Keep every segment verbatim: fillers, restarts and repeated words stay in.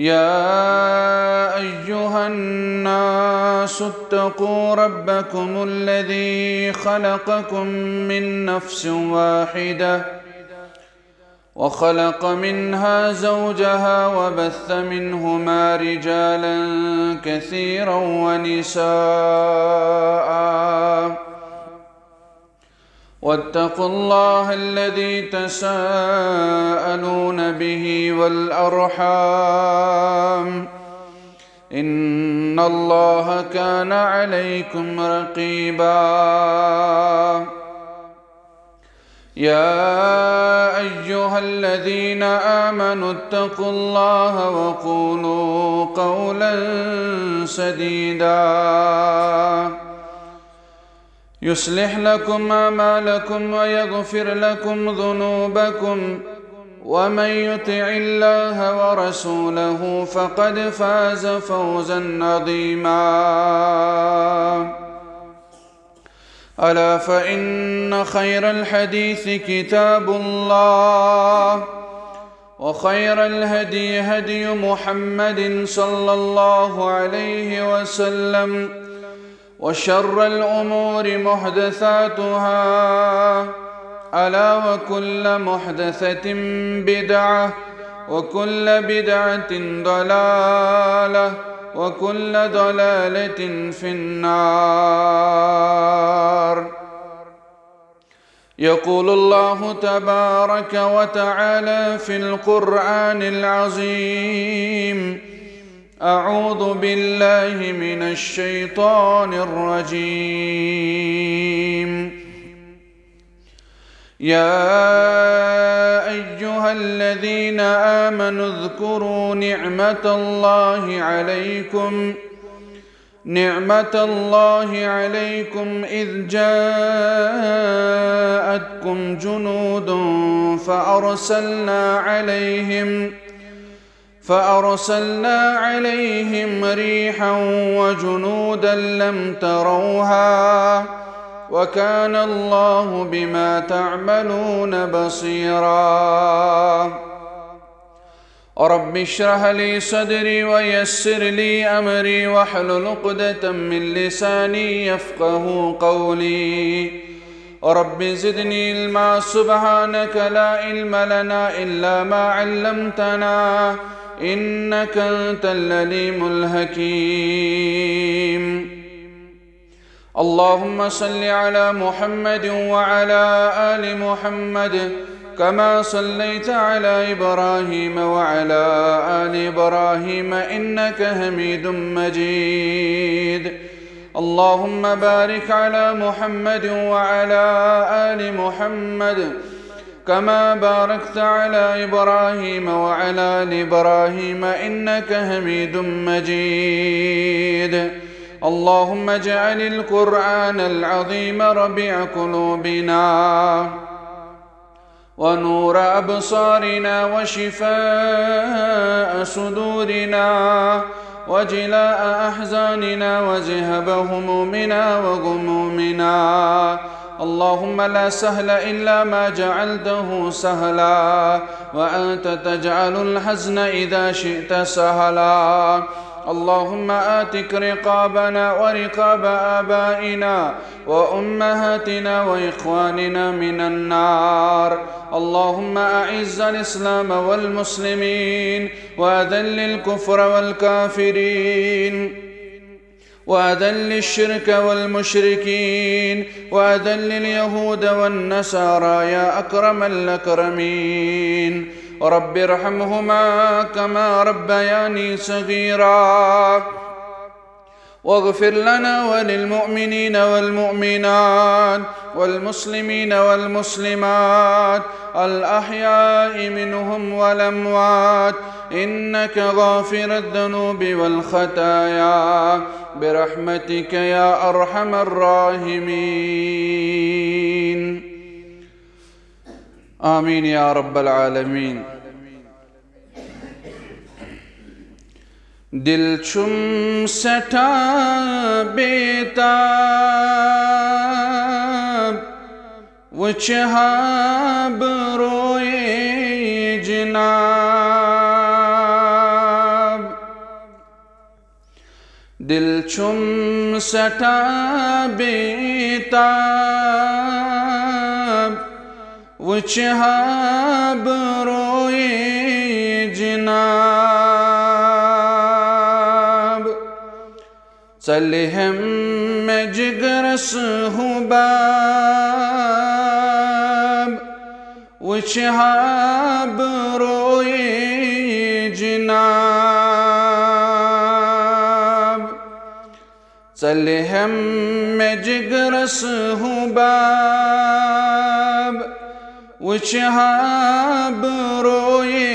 يا أيها الناس اتقوا ربكم الذي خلقكم من نفس واحدة وخلق منها زوجها وبث منهما رجالا كثيرا ونساء، واتقوا الله الذي تساءلون به والأرحام، إن الله كان عليكم رقيبا. يا أيها الذين آمنوا اتقوا الله وقولوا قولا سديدا، يصلح لكم أعمالكم ويغفر لكم ذنوبكم، ومن يطع الله ورسوله فقد فاز فوزا عظيما. ألا فإن خير الحديث كتاب الله، وخير الهدي هدي محمد صلى الله عليه وسلم، وشر الأمور محدثاتها، ألا وكل محدثة بدعة، وكل بدعة ضلالة، وكل ضلالة في النار. يقول الله تبارك وتعالى في القرآن العظيم: أعوذ بالله من الشيطان الرجيم. يا أيها الذين آمنوا اذكروا نعمة الله عليكم، نعمة الله عليكم إذ جاءتكم جنود فأرسلنا عليهم، فأرسلنا عليهم ريحا وجنودا لم تروها، وكان الله بما تعملون بصيرا. رب اشرح لي صدري ويسر لي أمري واحلل عقدة من لساني يفقه قولي. رب زدني علما. سبحانك لا علم لنا إلا ما علمتنا، إنك أنت العليم الحكيم. اللهم صل على محمد وعلى آل محمد كما صليت على إبراهيم وعلى آل إبراهيم إنك حميد مجيد. اللهم بارك على محمد وعلى آل محمد كما باركت على إبراهيم وعلى آل إبراهيم إنك حميد مجيد. اللهم اجعل القرآن العظيم ربيع قلوبنا ونور أبصارنا وشفاء صدورنا وجلاء أحزاننا وذهاب همومنا وغمومنا. اللهم لا سهل إلا ما جعلته سهلا، وأنت تجعل الحزن إذا شئت سهلا. اللهم آتك رقابنا ورقاب آبائنا وأمهاتنا وإخواننا من النار. اللهم أعز الإسلام والمسلمين، وأذل الكفر والكافرين، وأذل الشرك والمشركين، وأذل اليهود والنصارى يا أكرم الأكرمين. رب ارحمهما كما ربياني صغيرا. واغفر لنا وللمؤمنين والمؤمنات والمسلمين والمسلمات الأحياء منهم والأموات، إنك غافر الذنوب والخطايا، برحمتك يا أرحم الراحمين. آمين يا رب العالمين. دل چھُم سٮ۪ٹھاہ بیتاب، وٕچھِ ہا بہٕ رویے جناب۔ دِل چھُم سٮ۪ٹھاہ بیتاب، وٕچھِ ہا بہٕ رویے جناب۔ ژَلہِ ہٮ۪م مےٚ جِگرَس حُباب، وٕچھِ ہا بہٕ رویے جناب۔ ژَلہِ ہٮ۪م مےٚ جِگرَس حُباب، وٕچھِ ہا بہٕ رویے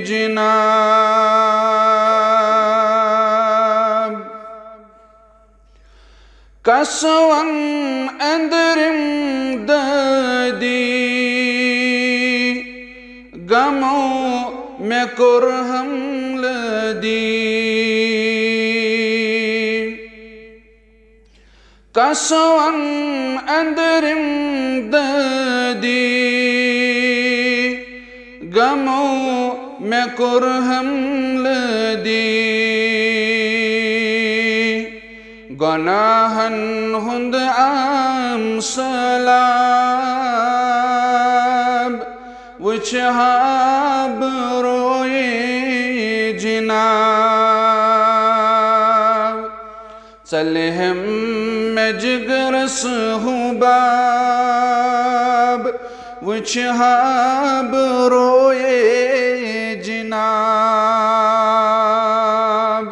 جناب۔ کَسوَن أنٛدرِم دٲدی، غمو مےٚ کوٚر حملہٕ دی۔ کَسوَن أنٛدرِم دٲدی، غمو مےٚ کوٚر حملہٕ دی۔ گۄناہن ہُنٛد عام سٲلاب، وٕچھِ ہا بہٕ رویے جناب۔ ژَلہِ ہٮ۪م مےٚ جِگرَس حُباب، وٕچھِ ہا بہٕ رویے جناب۔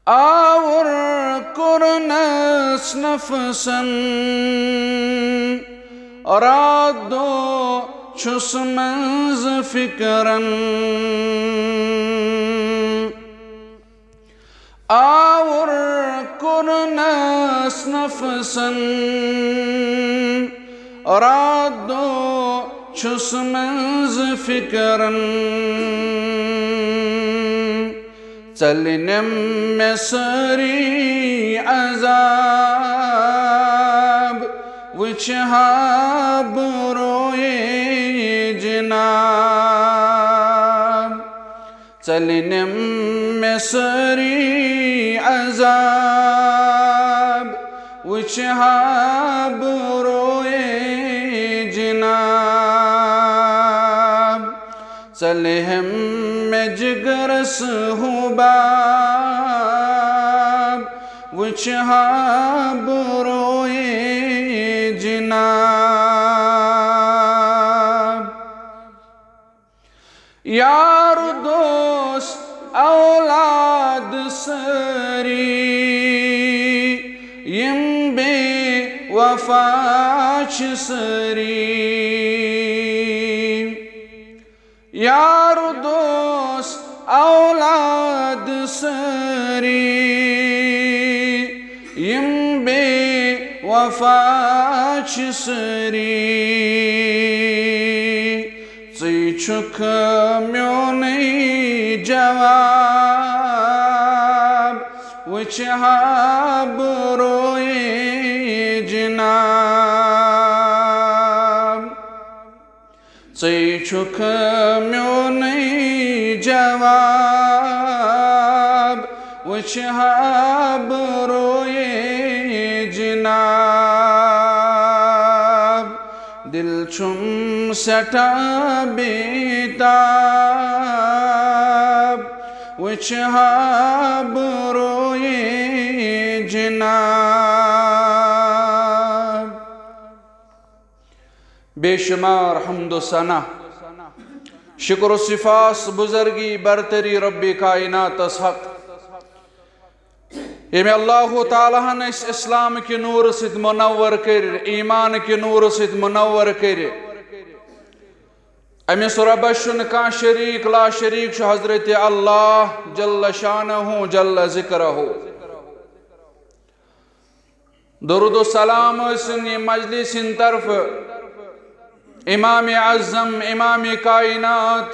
آوُر کوٚرنَس نفسن، راتھ دۄہ چھُس منٛزٕ فِکرن۔ آوُر کوٚرنَس نفسن، راتھ دۄہ چھُس منٛزٕ فِکرن۔ ژَلہِ نٮ۪م مےٚ سٲری عذاب، وٕچھِ ہا بہٕ رویے جناب۔ ژَلہِ نٮ۪م مےٚ سٲری عذاب، وٕچھِ ہا بہٕ رویے جناب۔ ژَلہِ ہٮ۪م مےٚ جِگرَس حُباب، وٕچھِ ہا بہٕ رویے جناب۔ یار دوست اولاد سٲری، یِم بے وفا چھِ سٲری۔ یار دوست اولاد سٲری، یِم بے وفا چھِ سٲری۔ ژٕے چھُکھ میونُے جواب، وٕچھِ ہا بہٕ رویے جناب۔ ژٕے چھُکھ میونُے جواب، وٕچھِ ہا بہٕ رویے جناب۔ دِل چھُم سٮ۪ٹھاہ بیتاب، وٕچھِ ہا بہٕ رویے جناب۔ بے شمار حمد و ثنا، شکر و صفاس، بزرگی، برتری رب کائناتس حق، ییٚمۍ اللہ تعالیٰ ہن أسۍ اسلام کہِ نوٗرٕ سۭتۍ منور کٔرۍ، ایمان کہِ نوٗرٕ سۭتۍ منور کٔرۍ۔ أمِس رۄبس چھُنہٕ کانٛہہ شریٖک، لا شریٖک چھُ حضرت اللہ جل شانہ جل ذکرہ۔ درود و سلام ٲسِن یہِ مجلس ہٕنٛدِ طرفہٕ امام اعظم، امام کائنات،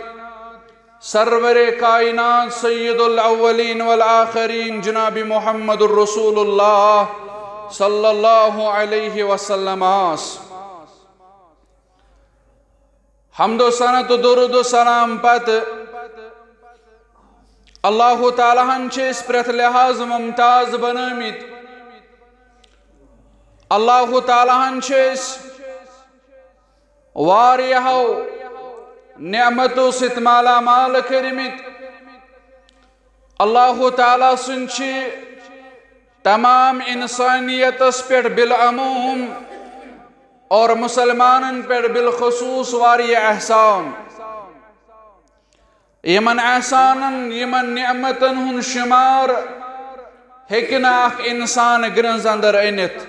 سرور کائنات، سید الاولین والآخرین جناب محمد الرسول اللہ صلی اللہ علیہ وسلم آس۔ حمد و ثنا تہٕ درود و سلام پتہٕ اللہ تعالیٰ ہن چھِ أسۍ پرٛٮ۪تھ لحاظ ممتاز بنٲومٕتۍ۔ اللہ تعالیٰ ہن چھِ أسۍ واریاہو نعمتو سۭتۍ مالا مال کٔرمٕتۍ۔ اللہ تعالیٰ سٕنٛدۍ چھِ تمام انسانیتس پٮ۪ٹھ بالعموم اور مسلمانن پٮ۪ٹھ بالخصوص واریاہ احسان۔ یِمن احسانن، یِمن نعمتن ہُنٛد شمار ہیٚکہِ نہٕ اکھ انسان گرٛنٛز اندر أنِتھ۔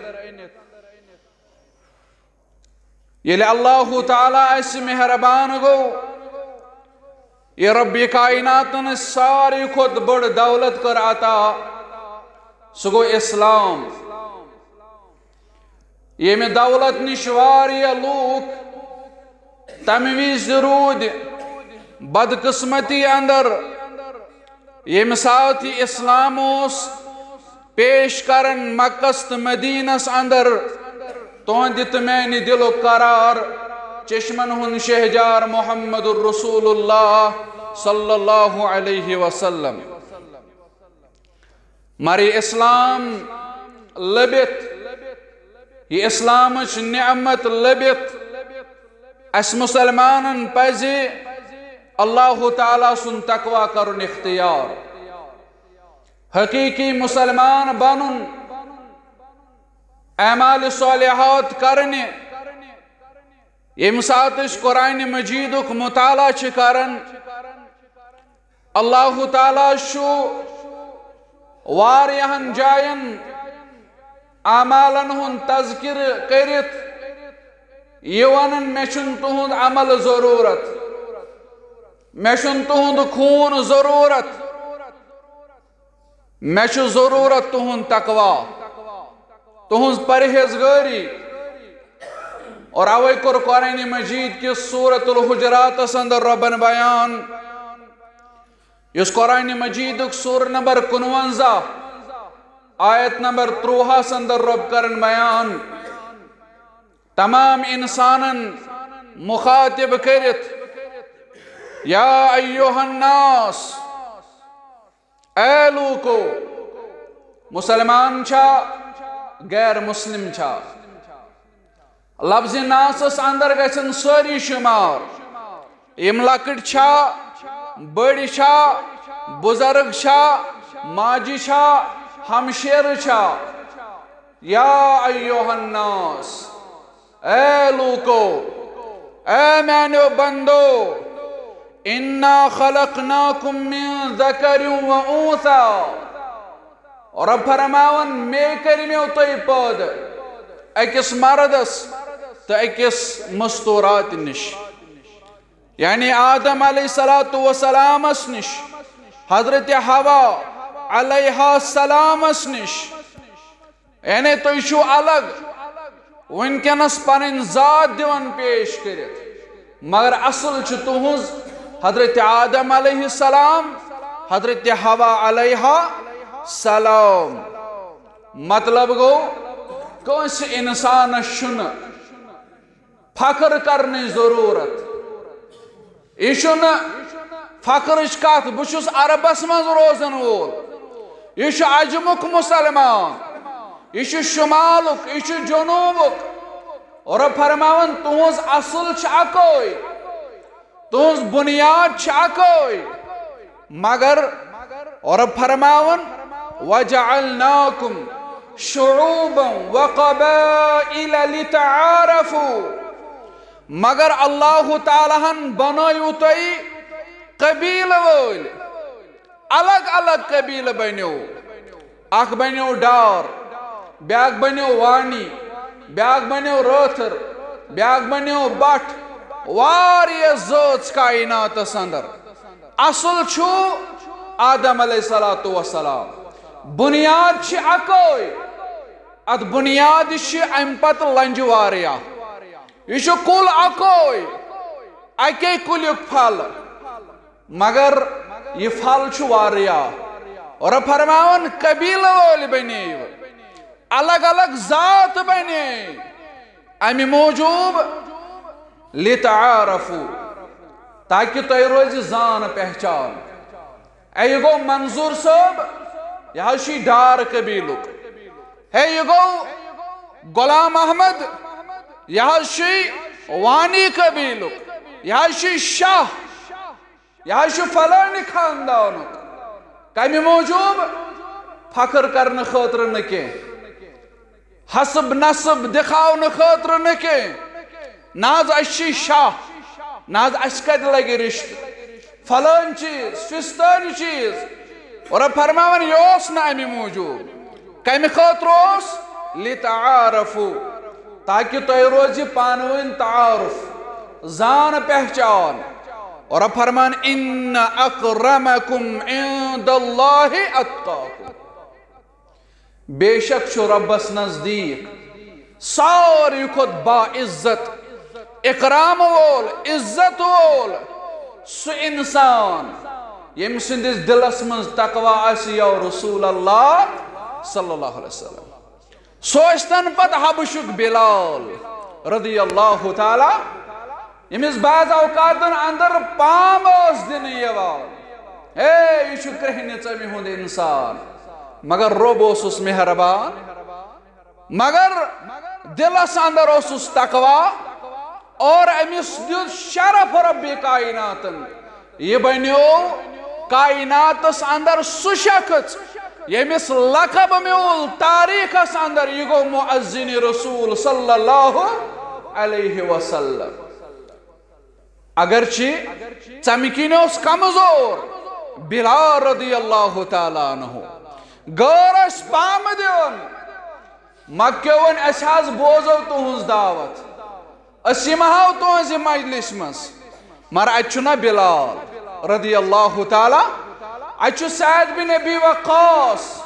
ییٚلہِ اللہ تعالیٰ اسہِ مہربان گوٚو، یہِ رب کائناتن ساروی کھۄتہٕ بٔڑ دولت کٔر عطا، سُہ گوٚو اسلام۔ ییٚمہِ دولت نِش واریاہ لوٗکھ تَمہِ وِزِ روٗدۍ بدقسمتی اندر، ییٚمہِ ساتہٕ یہِ اسلام اوس پیش کران مکس تہٕ مدینس اندر، تُہنٛدِ تہٕ میانہِ دِلُک قرار، چشمن ہُنٛد شہجار محمد رسول اللہ صلی اللہ علیہ وسلم۔ مگر یہِ اسلام لٔبِتھ، یہِ اسلامٕچ نعمت لٔبِتھ، اسہِ مسلمانن پزِ اللہ تعالیٰ سُنٛد تقوی کرُن اختیار، حقیقی مسلمان بنُن، اعمال صالحات کرنہِ۔ ییٚمہِ ساتہٕ أسۍ قرآن مجیدُک مطالعہ چھِ کران، اللہ تعالیٰ چھُ واریاہن جاین اعمالن ہُنٛد تذکرٕ کٔرِتھ یہِ ونان، مےٚ چھُنہٕ تُہُنٛد عمل ضروٗرت، مےٚ چھُنہٕ تُہُنٛد خوٗن ضروٗرت، مےٚ چھُ ضروٗرت تُہُنٛد تقوی، تُہٕنٛز پرہیزگٲری۔ اور اوے کوٚر قرآن مجید کِس سورۃ الحجراتس اندر ربن بیان، یُس قرآن مجیدُک سورہ نمبر کُنوَنزاہ، آیت نمبر ترٛوہس اندر رب کرن بیان، تمام انسانن مخاطب کٔرِتھ، یا ایھا الناس، اے لوٗکو، مسلمان چھا، غیر مسلم چھا؟ لفظ ناسس اندر گژھن سٲری شمار، یِم لۄکٕٹۍ چھا، بٔڑۍ چھا، بزرگ چھا، ماجہِ چھا، ہمشیرٕ چھا۔ یا ایھا الناس، اے لوٗکو، اے میانیو بندو، انا خلقناکم من ذکر و انثی۔ رب فرماوان، مے کٔرمیو تُہۍ پٲدٕ أکِس مردس تہٕ أکِس مستورات نِش، یعنی آدم علیہ الصلوۃ والسلامس نِش، حضرت حوا علیہ السلامس نِش۔ یعنی تُہۍ چھِو الگ، وٕنکیٚنس پنٕنۍ ذات دِوان پیش کٔرِتھ، مگر اصل چھِ تُہنٛز حضرت آدم علیہ السلام، حضرت حوا علیہ السلام۔ مطلب گوٚو، کٲنٛسہِ انسانس چھُنہٕ فخر کرنٕچ ضروٗرت۔ یہِ چھُنہٕ فخرٕچ کتھ، بہٕ چھُس عربس منٛز روزن وول، یہِ چھُ عجمُک مسلمان، یہِ چھُ شمالُک، یہِ چھُ جنوٗبُک۔ رب فرماوان، تُہنٛز اصل چھِ اکوے، تُہنٛز بنیاد چھِ اکوے، مگر رب فرماوان، وجعلناکم شعوبا وقبائل لتعارفوا۔ مگر اللہ تعالیٰ ہن بنٲیِو تُہۍ قبیلہٕ وٲلۍ، الگ الگ قبیلہٕ بنیو۔ اکھ بنیو ڈار، بیاکھ بنیو وانی، بیاکھ بنیو رٲتھٕر، بیاکھ بنیو بٹھ، واریاہ زٲژ کائناتس اندر۔ اصل چھُ آدم علیہ الصلوۃ والسلام، بنیاد چھِ اکوے، اتھ بنیاد چھِ امہِ پتہٕ لنجہِ واریاہ۔ یہِ چھُ کُل اکوے، اکے کُلیُک پھل، مگر یہِ پھل چھُ واریاہ۔ اور فرماوان، قبیلہٕ وٲلۍ بنیو، الگ الگ ذات بنے، امہِ موٗجوٗب لتعارفوا، تاکہِ تۄہہِ روزِ زان پہچان۔ اے، یہِ گوٚو منظور صٲب، یہِ حظ چھُے ڈار قبیٖلُک۔ ہے، یہِ گوٚو غلام احمد، یہِ حظ چھُے وانی قبیٖلُک، یہِ حظ چھُے شاہ، یہِ حظ چھُ فلٲنہِ خاندانُک۔ کَمہِ موٗجوٗب؟ فخر کرنہٕ خٲطرٕ نہٕ کینٛہہ، حسب نسب دِکھاونہٕ خٲطرٕ نہٕ کینٛہہ۔ نہ حظ، اَسہِ چھِ شاہ، نہ حظ، اَسہِ کَتہِ لَگہِ رِشتہٕ؟ فلٲنۍ چیٖز، فِستٲنۍ چیٖز۔ اور فرماوان، یہِ اوس نہٕ اَمہِ موٗجوٗب۔ کَمہِ خٲطرٕ اوس؟ لِتَعَارَفُوا، تاکہِ تۄہہِ روزِ پانہٕ ؤنۍ تعارُف، زان پہچان۔ اور فرمان، اِنَّ أَكْرَمَكُمْ عِندَ اللَّهِ أَتْقَاكُمْ۔ بے شک چھُ رۄبس نزدیٖک ساروی کھۄتہٕ با عزت، اکرام وول، عزت وول سُہ انسان، ییٚمہِ سٕنٛدِس دِلس منٛز تقوی آسہِ، یا رسول اللہ صلی اللہ علیہ وسلم۔ سُہ ٲسۍتن پتہٕ حبشُک بلال رضی اللہ تعالیٰ، ییٚمِس بعض اوقاتن اندر پام اوس دِنہٕ یِوان، ہے، یہِ چھُ کرٛیٚہنہِ ژَمہِ ہُنٛد انسان، مگر رۄب اوسُس مہربان۔ مگر دِلس اندر اوسُس تقوی، اور أمِس دیُت شرف رب کائناتن۔ یہِ بنیو کائناتس اندر سُہ شخص، ییٚمِس لقب میوٗل تاریخس اندر، یہِ گوٚو مؤذن رسول صلی اللہ علیہ وسلم۔ اگرچہ ژمہِ کِنۍ اوس کمزور، بلال رضی اللہ تعالیٰ عنہ غٲر ٲسۍ پامہٕ دِوان۔ مکیو وۄنۍ، اسہِ حظ بوزو تُہنٛز دعوت، أسۍ یِمہٕ ہاو تُہنٛزِ مجلس منٛز، مگر اتہِ چھُنہ بلال رضی اللہ تعالیٰ، اتہِ چھُ سعد بن ابی وقاص،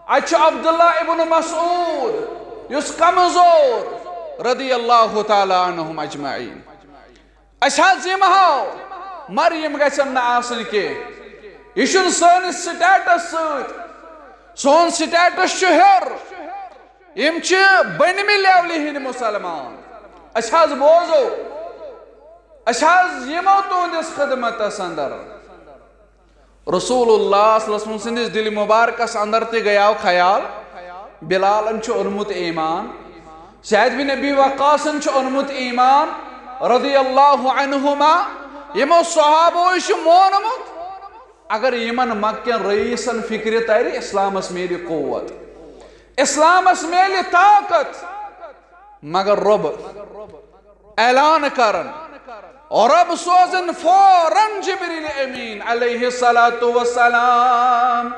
اتہِ چھُ عبداللہ ابن مسعود، یُس کمزور، رضی اللہ تعالیٰ عنہم اجمعین۔ اسہِ حظ یِمہٕ ہاو، مگر یِم گژھن نہٕ آسٕنۍ کینٛہہ۔ یہِ چھُنہٕ سٲنِس سٹیٹس سۭتۍ۔ سون سٹیٹس چھُ ہیوٚر۔ یِم چھِ بٔنمہِ لیولہِ ہٕنٛدۍ مُسلمان۔ أسۍ حظ بوزو، أسۍ حظ یِمو تُہنٛدِس خدمتس اندر۔ رسول اللہ صلی اللہ علیہ وسلم سٕنٛدِس دِلہِ مُبارکس اندر تہِ گٔیاو خیال، بلالن چھُ اوٚنمُت ایمان، سعد بن ابی وقاصن چھُ اوٚنمُت ایمان، رضی اللہ عنہما۔ یِمو صحابو چھُ مونمُت، اگر یِمن مکہ کٮ۪ن رئیسن فکرِ ترِ، اسلامس میلہِ قوت، اسلامس میلہِ طاقت۔ مگر رۄب اعلان کران، اور رب سوزن فوراً جبریل امین علیہ الصلوۃ والسلام،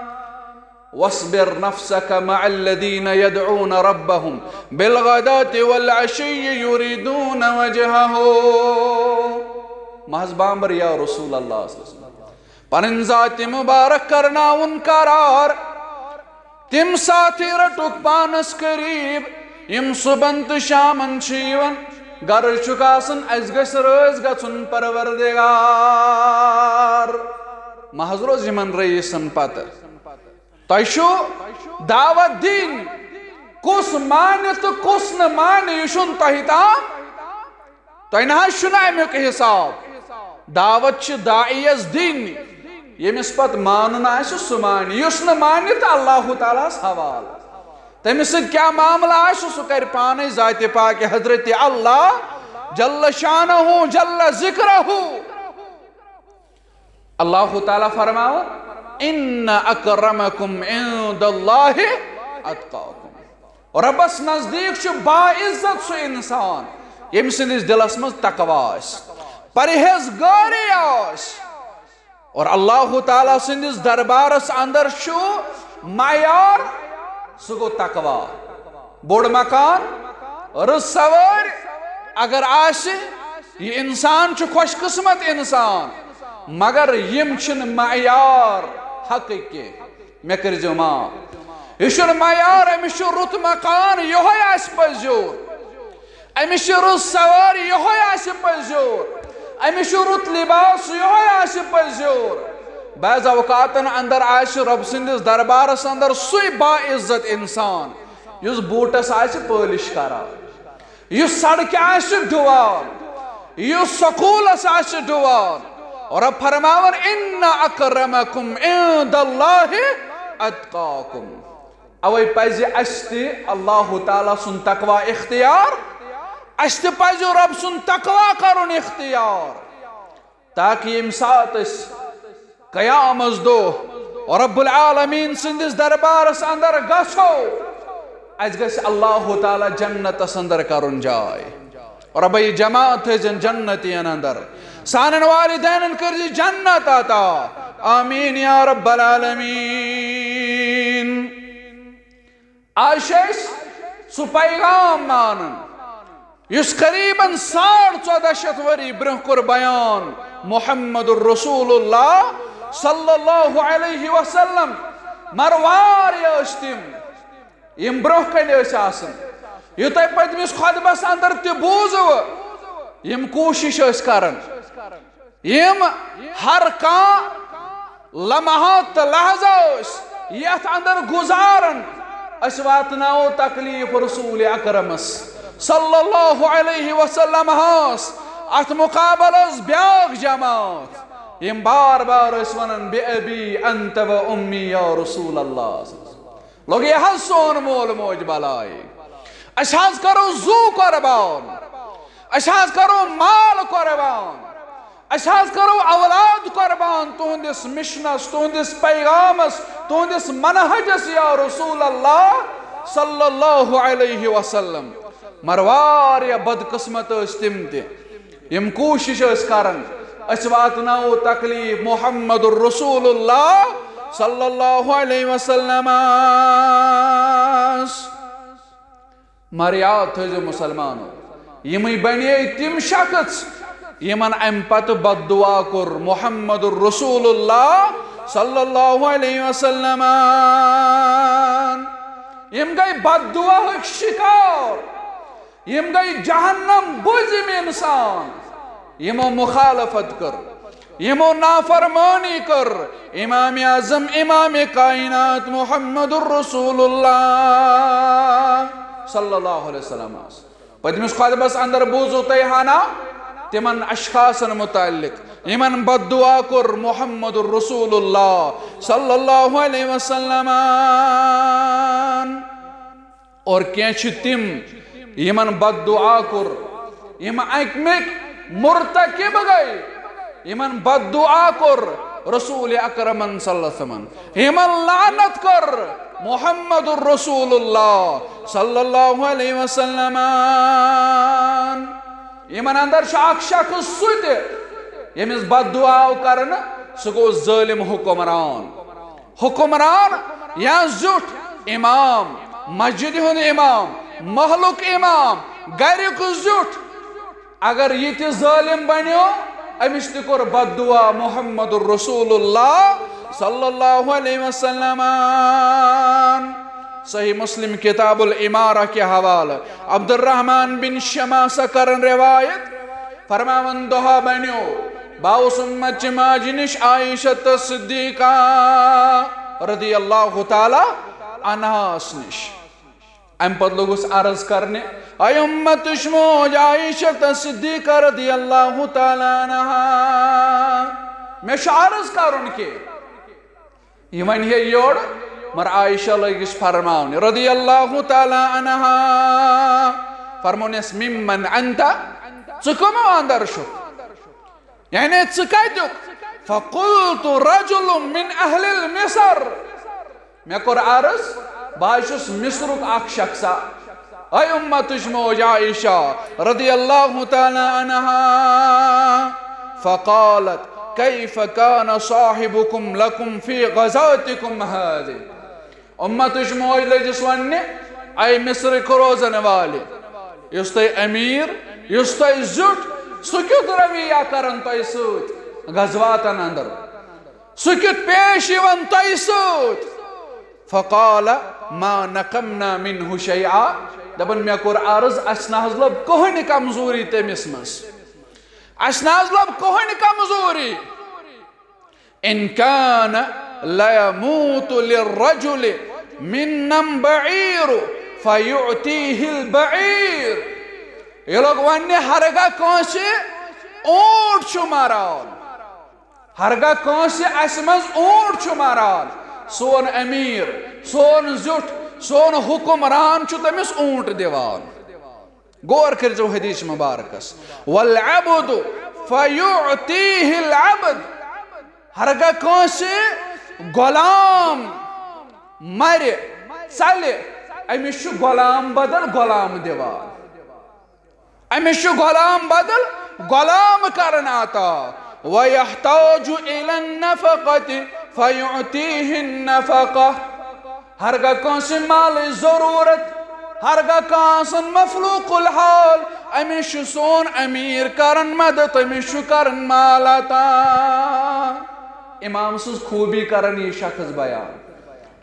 واصبر نفسك مع الذين يدعون ربهم بالغداة والعشي يريدون وجهه۔ محض بامبر یا رسول اللہ صلی اللہ علیہ وسلم، پنٕنۍ ذاتِ مبارک کرناوُن قرار۔ تِم ساتھی رٔٹُکھ پانس قریب، یِم صُبحن تہٕ شامن چھِ یِوان۔ غرض چھُکھ آسان، اسہِ گژھِ رٲضۍ گژھُن پروردگار۔ محض روز یِمن رئیسن پتہٕ۔ تۄہہِ چھُ دعوت دِنۍ، کُس مانہِ تہٕ کُس نہٕ مانہِ، یہِ چھُنہٕ تۄہہِ تام۔ تۄہہِ نہ حظ چھُنہٕ اَمیُک حساب۔ دعوت چھِ داعیَس دِنۍ، ییٚمِس پتہٕ مانُن آسہِ سُہ مانہِ، یُس نہٕ مانہِ تہٕ اللہ تعالیٰ ہَس حوالہٕ۔ تٔمِس سۭتۍ کیٛاہ معاملہٕ آسہِ، سُہ کرِ پانے ذاتِ پاک حضرت اللہ جل شانہ جل ذکرہ۔ اللہ تعالیٰ فرماوان، ان اکرمکم عند اللہ اتقاکم۔ ربس نزدیک چھُ با عزت سُہ انسان، ییٚمہِ سٕنٛدِس دِلس منٛز تقوی آسہِ، پرہیزگٲری آسہِ۔ اور اللہ تعالیٰ سٕنٛدِس دربارس اندر چھُ معیار، سُہ گوٚو تقوی۔ بوٚڑ مکان، رٕژ سوٲرۍ اگر آسہِ، یہِ انسان چھُ خوش قسمت انسان، مگر یِم چھِنہٕ معیار حقٕکۍ کینٛہہ۔ مےٚ کٔرۍزیو معاف۔ یہِ چھُنہٕ معیار، أمِس چھُ رُت مکان، یِہوٚے آسہِ پٔزیوٗر۔ أمِس چھِ رٕژ سوٲرۍ، یِہوٚے آسہِ پٔزیوٗر۔ أمِس چھُ رُت لباس، یِہوٚے آسہِ پٔزیوٗر۔ بعض اوقاتن اندر آسہِ رۄب سٕنٛدِس دربارس اندر سُے با عزت انسان، یُس بوٗٹس آسہِ پٲلِش کران، یُس سڑکہِ آسہِ ڈُوان، یُس سکوٗلس آسہِ ڈُوان، اور رب فرماون، "ان اکرمکم عند اللہ اتقاکم۔" اوے پزِ اسہِ تہِ اللہ تعالیٰ سُنٛد تقوی اختیار، اسہِ تہِ پزِ رب سُنٛد تقوی کرُن اختیار، تاکہ ییٚمہِ ساتہٕ أسۍ قیامس دۄہ رب العالمین سٕنٛدِس دربارس اندر گژھو، اسہِ گژھِ اللہ تعالیٰ جنتس اندر کرُن جاے۔ رۄبے جماعت تھٲیزن جنتین اندر۔ سانن والدینن کٔرزِ جنت عطا۔ آمین یا رب العالمین۔ آز چھِ أسۍ سُہ پیغام مانان، یُس قریباً ساڑ ژۄدہ شیٚتھ ؤری برٛونٛہہ کوٚر بیان محمد رسول اللہ صلی اللہ علیہ وسلم۔ مگر واریاہ ٲسۍ تِم، یِم برٛونٛہہ کنہِ ٲسۍ آسان۔ یہِ تۄہہِ پٔتمِس خطبس اندر تہِ بوٗزوٕ، یِم کوٗشش ٲسۍ کران، یِم ہر کانٛہہ لمحات تہٕ لحظہ ٲسۍ یتھ اندر گُزاران، أسۍ واتناوو تکلیف رسول اکرمس صلی اللہ علیہ وسلم ہس۔ اتھ مقابلس بیاکھ جماعت، یِم بار بار ٲسۍ ونان، "بِأَبِي أَنْتَ وَأُمِّي يَا رسول اللہ۔" لوٚگ یہِ حظ سون مول موج بلاے۔ أسۍ حظ کرو زُو قربان، أسۍ حظ کرو مال قربان، أسۍ حظ کرو اولاد قربان تُہنٛدِس مشنس، تُہنٛدِس پیغامس، تُہنٛدِس منہجس یا رسول اللہ صلی اللہ علیہ وسلم۔ مگر واریاہ بدقسمت ٲسۍ تِم تہِ، یِم کوٗشش ٲسۍ کران، أسۍ واتناوو تکلیف محمد رسول اللہ صلی اللہ علیہ وسلمس۔ مگر یاد تھٲیزیو مسلمانو، یِمٕے بنے تِم شخص یِمن امہِ پتہٕ بد دعا کوٚر محمد رسول اللہ صلی اللہ علیہ وسلمن۔ یِم گٔے بد دعاہٕکۍ شکار۔ یِم گٔے جہنم بُزۍ یِم انسان، یِمو مخالفت کٔر، یِمو نافرمٲنی کٔر امام اعظم، امام کائنات محمد رسول اللہ صلی اللہ علیہ وسلم۔ پٔتمِس خطبس اندر بوٗزو تۄہہِ ہنا تِمن اشخاصن متعلق، یِمن بد دعا کوٚر محمد رسول اللہ صلی اللہ علیہ وسلم۔ اور کینٛہہ چھِ تِم یِمن بد دعا کوٚر، یِم اَکہِ مِکۍ مرتکب گٔے، یِمن بد دعا کوٚر رسول اکرمن صلی اللہ علیہ وسلمن، یِمن لعنت کٔر محمد رسول اللہ صلی اللہ علیہ وسلمن۔ یِمن اندر چھُ اکھ شخص سُہ تہِ ییٚمِس بد دعا آو کرنہٕ، سُہ گوٚو ظٲلم حکمران۔ حکمران یا زیُٹھ امام، مسجد ہُنٛد امام، محلُک امام، گریُک زیُٹھ، اگر یہِ تہِ ظٲلم بنیو، أمِس تہِ کوٚر بد دعا محمد رسول اللہ صلی اللہ علیہ وسلم۔ صحیح مسلم کتاب الامارہ کے حوالہ عبدالرحمن بن شماسہ کرن روایت، فرماون دۄہا بنیو، بہٕ اوسُس مچہِ ماجہِ نِش عائشہ تہٕ صدیقہ رضی اللہ تعالیٰ عنہاس نِش۔ امہِ پتہٕ لوٚگُس عرض کرنہِ، اے امتٕچ موج عائشہ تہٕ صدیقہ رضی اللہ تعالیٰ عنہا، مےٚ چھُ عرض کرُن کہِ یہِ وَنہِ ہے یورٕ، مگر عائشہ لٔگِس فرماونہِ رضی اللہ تعالیٰ عنہا، فرمونس، ممن انت، ژٕ کٕمو اندر چھُکھ؟ یعنی ژٕ کتیُک؟ فقلت رجل من اہل المصر، مےٚ کوٚر عرض، بہٕ حظ چھُس مصرُک اکھ شخصا۔ اے امتٕچ موج عائشہ رضی اللہ تعالیٰ عنہا، فقالت، کیف کان صاحبکم لکم فی غزاتکم ہذہ؟ امتٕچ موج لٔجِس وننہِ، اے مصرٕکۍ روزن والہِ، یُس تۄہہِ امیر، یُس تۄہہِ زیُٹھ، سُہ کیُتھ رویہ کران تۄہہِ سۭتۍ غزواتن اندر؟ سُہ کیُتھ پیش یِوان تۄہہِ سۭتۍ؟ فقال، ما نقمنا منہ شیئا، دپان، مےٚ کوٚر عرض، اسہِ نہ حظ لٔب کٕہٕنۍ کمزوری تٔمِس منٛز، اسہِ نہ حظ لٔب کٕہٕنۍ کمزوری۔ ان کان لیموت للرجل منم بعیر فیعطیہ البعیر۔ یہِ لوٚگ وننہِ، ہرگاہ کٲنٛسہِ اوٗنٹ چھُ مران، ہرگاہ کٲنٛسہِ اَسہِ منٛز اوٗنٹ چھُ ماران، سون أمیٖر، سون زیُٹھ، سون حُکمران چھُ تٔمِس اوٗنٹ دِوان۔ غور کٔرۍزیو حدیث مبارکس، "والعبد فیعطیہ العبد"۔ ہرگاہ کٲنٛسہِ غلام مرِ، ژلہِ، أمِس چھُ غلام بدل غلام دِوان۔ أمِس چھُ غلام بدل غلام کران عطا۔ "ویحتاج الی النفقۃ فیعطیہ النفقۃ"۔ ہرگاہ کٲنٛسہِ مالٕچ ضروٗرت، ہرگاہ کانٛہہ آسن مفلوق الحال، أمِس چھُ سون أمیٖر کران مدد، أمِس چھُ کران مال عطا۔ امام سٕنٛز خوٗبی کران یہِ شخص بیان۔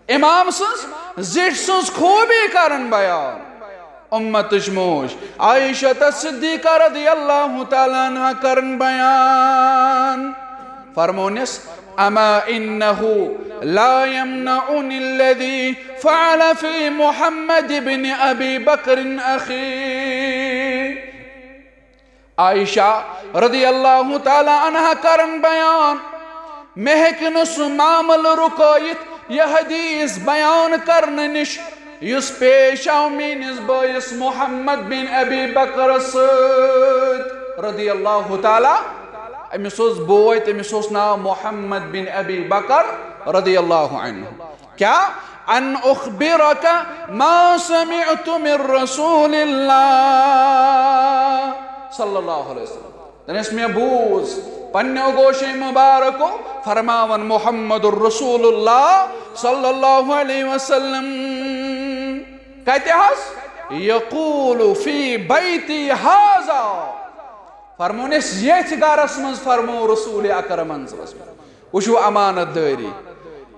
امام سٕنٛز زِٹھۍ سٕنٛز خوٗبی کران بیان۔ اُمتٕچ موج عائشہ صدیقہ رضی اللہ تعالیٰ عنہا کران بیان۔ فرمونس، "اما انہ لا یمنعنی الذی فعل فی محمد بن ابی بکر اخی"۔ عائشہ رضی اللہ تعالیٰ عنہا کرن بیان، مےٚ ہیٚکہِ نہٕ سُہ معاملہٕ رُکٲیِتھ یہِ حدیث بیان کرنہٕ نِش، یُس پیش آو میٲنِس بٲیِس محمد بن ابی بکرس سۭتۍ رضی اللہ تعالیٰ۔ أمِس اوس بوے، تٔمِس اوس ناو محمد بن ابی بکر رضی اللہ عنہ۔ کیا؟ "ان اخبرک ما سمعت من رسول اللہ صلی اللہ علیہ وسلم"۔ دنس مےٚ بوٗز پننیو گوشے مبارکو فرماون محمد رسول اللہ صلی اللہ علیہ وسلم۔ کتہِ حظ؟ "یقول فی بیتی ھذا"۔ فرمونس یتھ گرس منٛز فرمو رسول اکرمن صلی اللہ علیہ وسلم۔ وٕچھِو امانت دٲری۔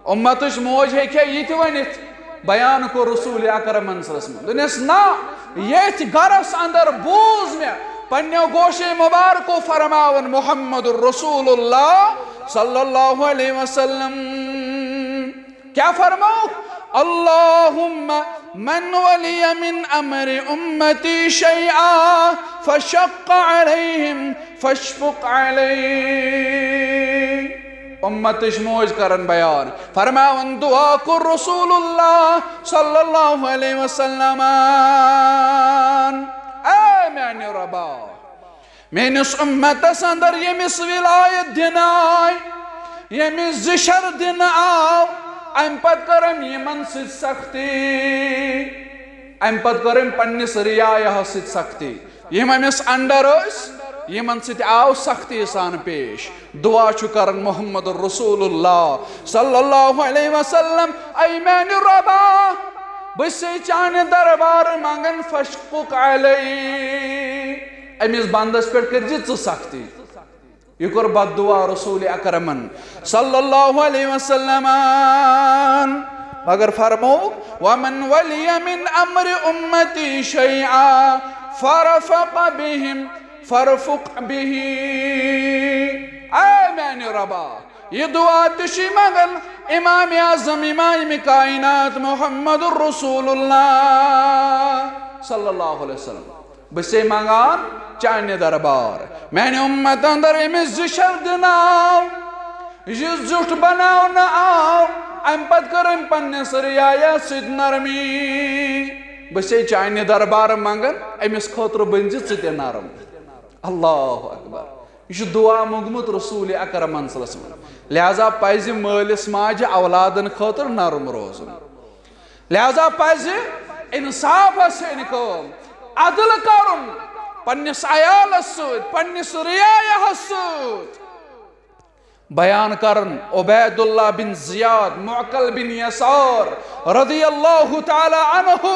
اُمتٕچ موج ہیٚکہِ ہا یہِ تہِ ؤنِتھ، بیان کوٚر رسول اکرمن صلی اللہ علیہ وسلم۔ دوٚپنس، نہ، ییٚتھۍ گرس اندر بوٗز مےٚ پننیو گوشے مبارکو فرماوان محمد رسول اللہ صلی اللہ علیہ وسلم۔ کیا فرماو؟ اللہم من ولی من امر امتی شیئا فشق علیہم فاشفق علیہ۔ اُمتٕچ موج کرن بیان، فرماوان، دعا کوٚر رسول اللہ صلی اللہ علیہ وسلم، اے میانہِ رۄبا، میٲنِس اُمتس اندر ییٚمِس ولایت دِنہٕ آے، ییٚمِس زِشر دِنہٕ آو، امہِ پتہٕ کٔرٕم یِمن سۭتۍ سختی، امہِ پتہٕ کٔرٕم پننِس رعایاہس سۭتۍ سختی۔ یِم أمِس under ٲسۍ، یِمن سۭتۍ آو سختی سان پیش۔ دعا چھُ کران محمد رسول اللہ صلی اللہ علیہ وسلم، اے میانہِ رۄبا، بہٕ چھسے چانہِ دربارٕ منگان، فشفق علیہ، أمِس بندس پٮ۪ٹھ کٔرۍ زِ ژٕ سختی۔ یہِ کوٚر بد دعا رسول اکرمن صلی اللہ علیہ وسلم۔ مگر فرمو، ومن ولی من امر امتی شیئا فرفق بہم فرفق بہ۔ اے میانہِ رۄبا، یہِ دعا تہِ چھُے منگان امام اعظم امام کائنات محمد رسول اللہ صلی اللہ علیہ وسلم۔ بہٕ چھسے منگان چانہِ دربار، میانہِ اُمت اندر أمِس زِشر دِنہٕ آو، یہِ زیُٹھ بناونہٕ آو، امہِ پتہٕ کٔر أمۍ پننِس رعایس سۭتۍ نرمی۔ بہٕ چھسے چانہِ دربار منگان، أمِس خٲطرٕ بٔنۍ زِ ژٕ تہِ نرم۔ اللہ اکبر۔ یہِ چھُ دعا موٚنگمُت رسول اکرمن صلی اللہ علیہ وسلم۔ لہذا پزِ مٲلِس ماجہِ اولادن خٲطرٕ نرم روزُن۔ لہذا پزِ انصافس سۭتۍ کٲم، عدل کرُن، پننِس عیالس سۭتۍ، پننِس رعایاہس سۭتۍ۔ بیان کرن عبید اللہ بن زیاد معقل بن یسار رضی اللہ تعالی عنہ،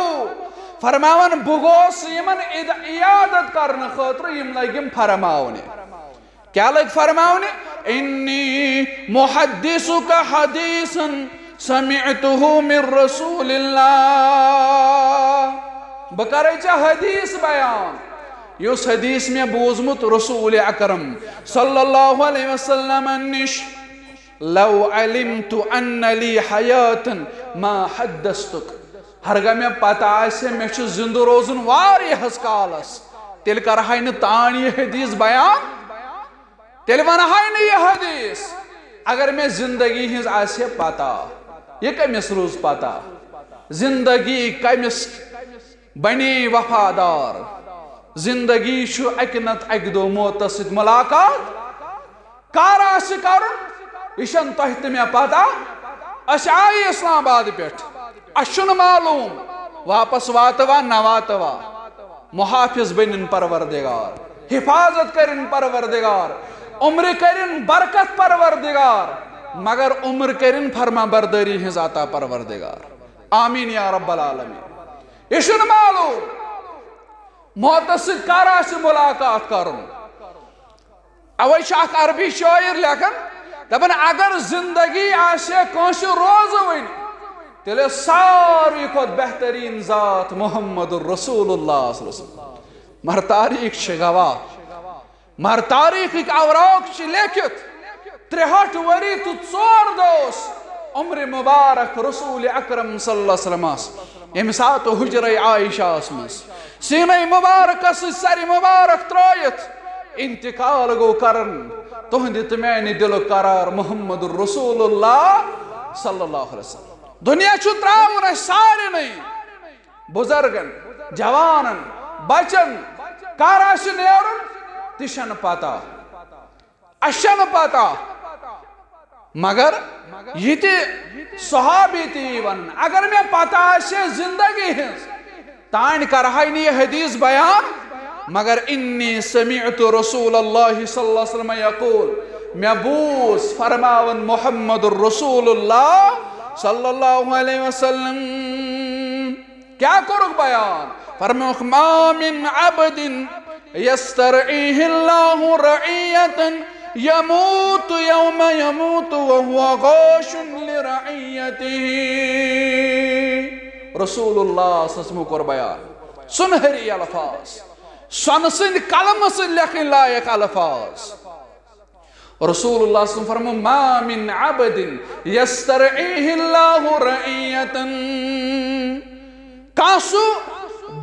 فرماوان، بہٕ گوس یِمن عد-، عیادت کرنہٕ خٲطرٕ، یِم لٔگۍ یِم فرماونہِ۔ کیا لٔگۍ فرماونہِ؟ انی محدثک حدیثا سمعته من رسول اللہ۔ بہٕ کرے ژےٚ حدیث بیان، یُس حدیث مےٚ بوٗزمُت رسول اکرم صلی اللہ علیہ وسلم نِش۔ لو علمت ان لی حیاتا ما حدثتک۔ ہرگاہ مےٚ پتہ آسہِ ہے مےٚ چھُ زندٕ روزُن واریاہس کالس، تیٚلہِ کرہاے نہٕ تانۍ یہِ حدیث بیان، تیٚلہِ ونہاے نہٕ یہِ حدیث۔ اگر مےٚ زندگی ہٕنٛز آسہِ پتہ، یہِ کٔمِس روٗز پتہ؟ زندگی کٔمِس بنے وفادار؟ زندگی چھُ اکہِ نتہٕ اکہِ دۄہ موتس سۭتۍ ملاقات۔ کر آسہِ کرُن، یہِ چھَنہٕ تۄہہِ تہٕ مےٚ پتہ۔ أسۍ آیہِ اسلام آباد پٮ۪ٹھ، اَسہِ چھُنہٕ معلوم واپس واتوا نہ واتوا۔ محافظ بٔنِن پروردگار، حفاظت کٔرِن پروردگار، عمرِ کٔرِن برکت پروردگار، مگر عمر کٔرِن فرما بردٲری ہٕنٛز عطا پروردگار۔ آمین یا رب العالمین۔ یہِ چھُنہٕ معلوم موتس سۭتۍ کر آسہِ ملاقات کرُن۔ اوے چھُ اکھ عربی شٲعر لیکھان، دپان، اگر زندگی آسہِ کٲنٛسہِ روزوٕنۍ، تیٚلہِ ساروی کھۄتہٕ بہتریٖن ذات محمد رسول اللہ صلی اللہ علیہ وسلم۔ مگر تاریخ چھِ گواہ، مگر تاریخٕکۍ اوراق چھِ لیکھِتھ، ترٛےٚ ہَتھ ؤری تہٕ ژور دۄہ اوس عمرِ مبارک رسول اکرم صلی اللہ علیہ وسلمس، ییٚمہِ ساتہٕ حجرے عائشہ ٲس منٛز سیٖنَے مُبارکَس سۭتۍ سَرِ مُبارک ترٲیِتھ اِنتِقال گوٚو کَرُن۔ تُہٕنٛدِ تہٕ میٛانہِ دِلُک قرار محمد رسول اللہ صلی اللہ علیہ وسلم۔ دُنیا چھُ ترٛاوُن اَسہِ سارنٕے، بُزرگن، جوانن، بَچن، کَر آسہِ نیرُن، تہِ چھَنہٕ پَتہ۔ اَسہِ چھَنہٕ پَتہ۔ مگر یہِ تہِ صحابی تہِ یی وَنُن، اگر مےٚ پَتہ آسہِ ہے زِندگی ہٕنٛز، تانۍ کَرٕہَے نہٕ یہِ حدیث بیان، مگر انی سمعت رسول اللہ صلی اللہ علیہ وسلم یقول، مےٚ بوٗز فرماوان محمد رسول اللہ صلی اللہ علیہ وسلم۔ کیٛاہ کوٚرُکھ بیان؟ فرمووُکھ، ما من عبد یسترعیہ اللہ رعیة یموت یوم یموت وہو غاش لرعیتہ۔ رسول اللہ صلی اللہ علیہ وسلم کوٚر بیان، سُنہری الفاظ، سۄنہٕ سٕنٛدِ قلمہٕ سۭتۍ لیکھٕنۍ لایق الفاظ۔ رسول اللہ صلی اللہ علیہ وسلم فرمو، ما من عبد یسترعیہ اللہ رعیة۔ کانٛہہ سُہ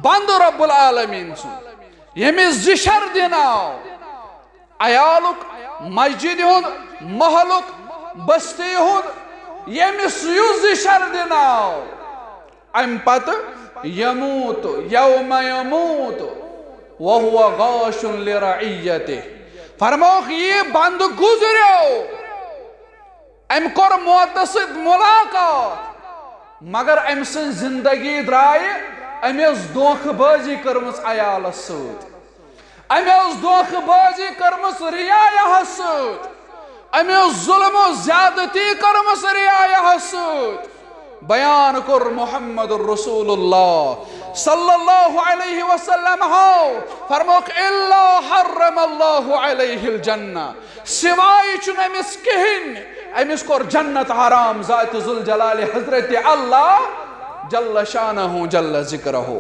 بندٕ رب العالمین سُنٛد، ییٚمِس زِ شر دِنہٕ آو، عیالُک، مسجدِ ہُنٛد، محلُک، بستی ہُنٛد، ییٚمِس یُس زِ شر دِنہٕ آو، امہِ پتہٕ یموت یوم یموت وہو غاش لرعیتہ۔ فرمووُکھ، یہِ بندٕ گُزریو، أمۍ کوٚر موتس سۭتۍ ملاقات، مگر أمۍ سٕنٛز زندگی درٛایہِ، أمۍ ٲس دھوکہٕ بٲزی کٔرمٕژ عیالس سۭتۍ۔ أمۍ ٲس دھوکہٕ بٲزی کٔرمٕژ رِیایاہس سۭتۍ۔ أمۍ ٲس ظلم و زیادتی کٔرمٕژ رِیایاہس سۭتۍ۔ بیان کوٚر محمد رسول اللہ صلی اللہ علیہ وسلم ہو، فرمووُکھ، الا حرم اللہ علیہ الجنہ، سوائے چھُنہٕ أمِس کِہیٖنۍ، أمِس کوٚر جنت حرام ذات ذوالجلال حضرت اللہ جل شانہ جل ذکرہ۔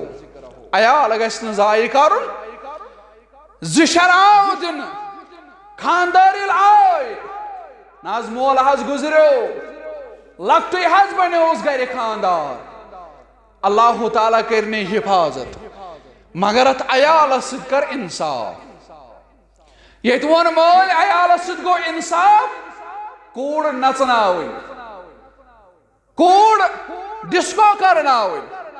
عیال گژھِ نہٕ ضایع کرُن۔ زِ شر آو دِنہٕ، خاندار ییٚلہِ آے، نہ حظ مول حظ گُزریو، لۄکٹُے حظ بنیوس گرِ خاندار۔ اللہ تعالیٰ کٔرِنٕے حفاظت، مگر اتھ عیالس سۭتۍ کر انصاف۔ ییٚتہِ ووٚن مٲلۍ عیالس سۭتۍ گوٚو انصاف، کوٗر نژناوٕنۍ۔ کوٗر ڈسکو کرناوٕنۍ۔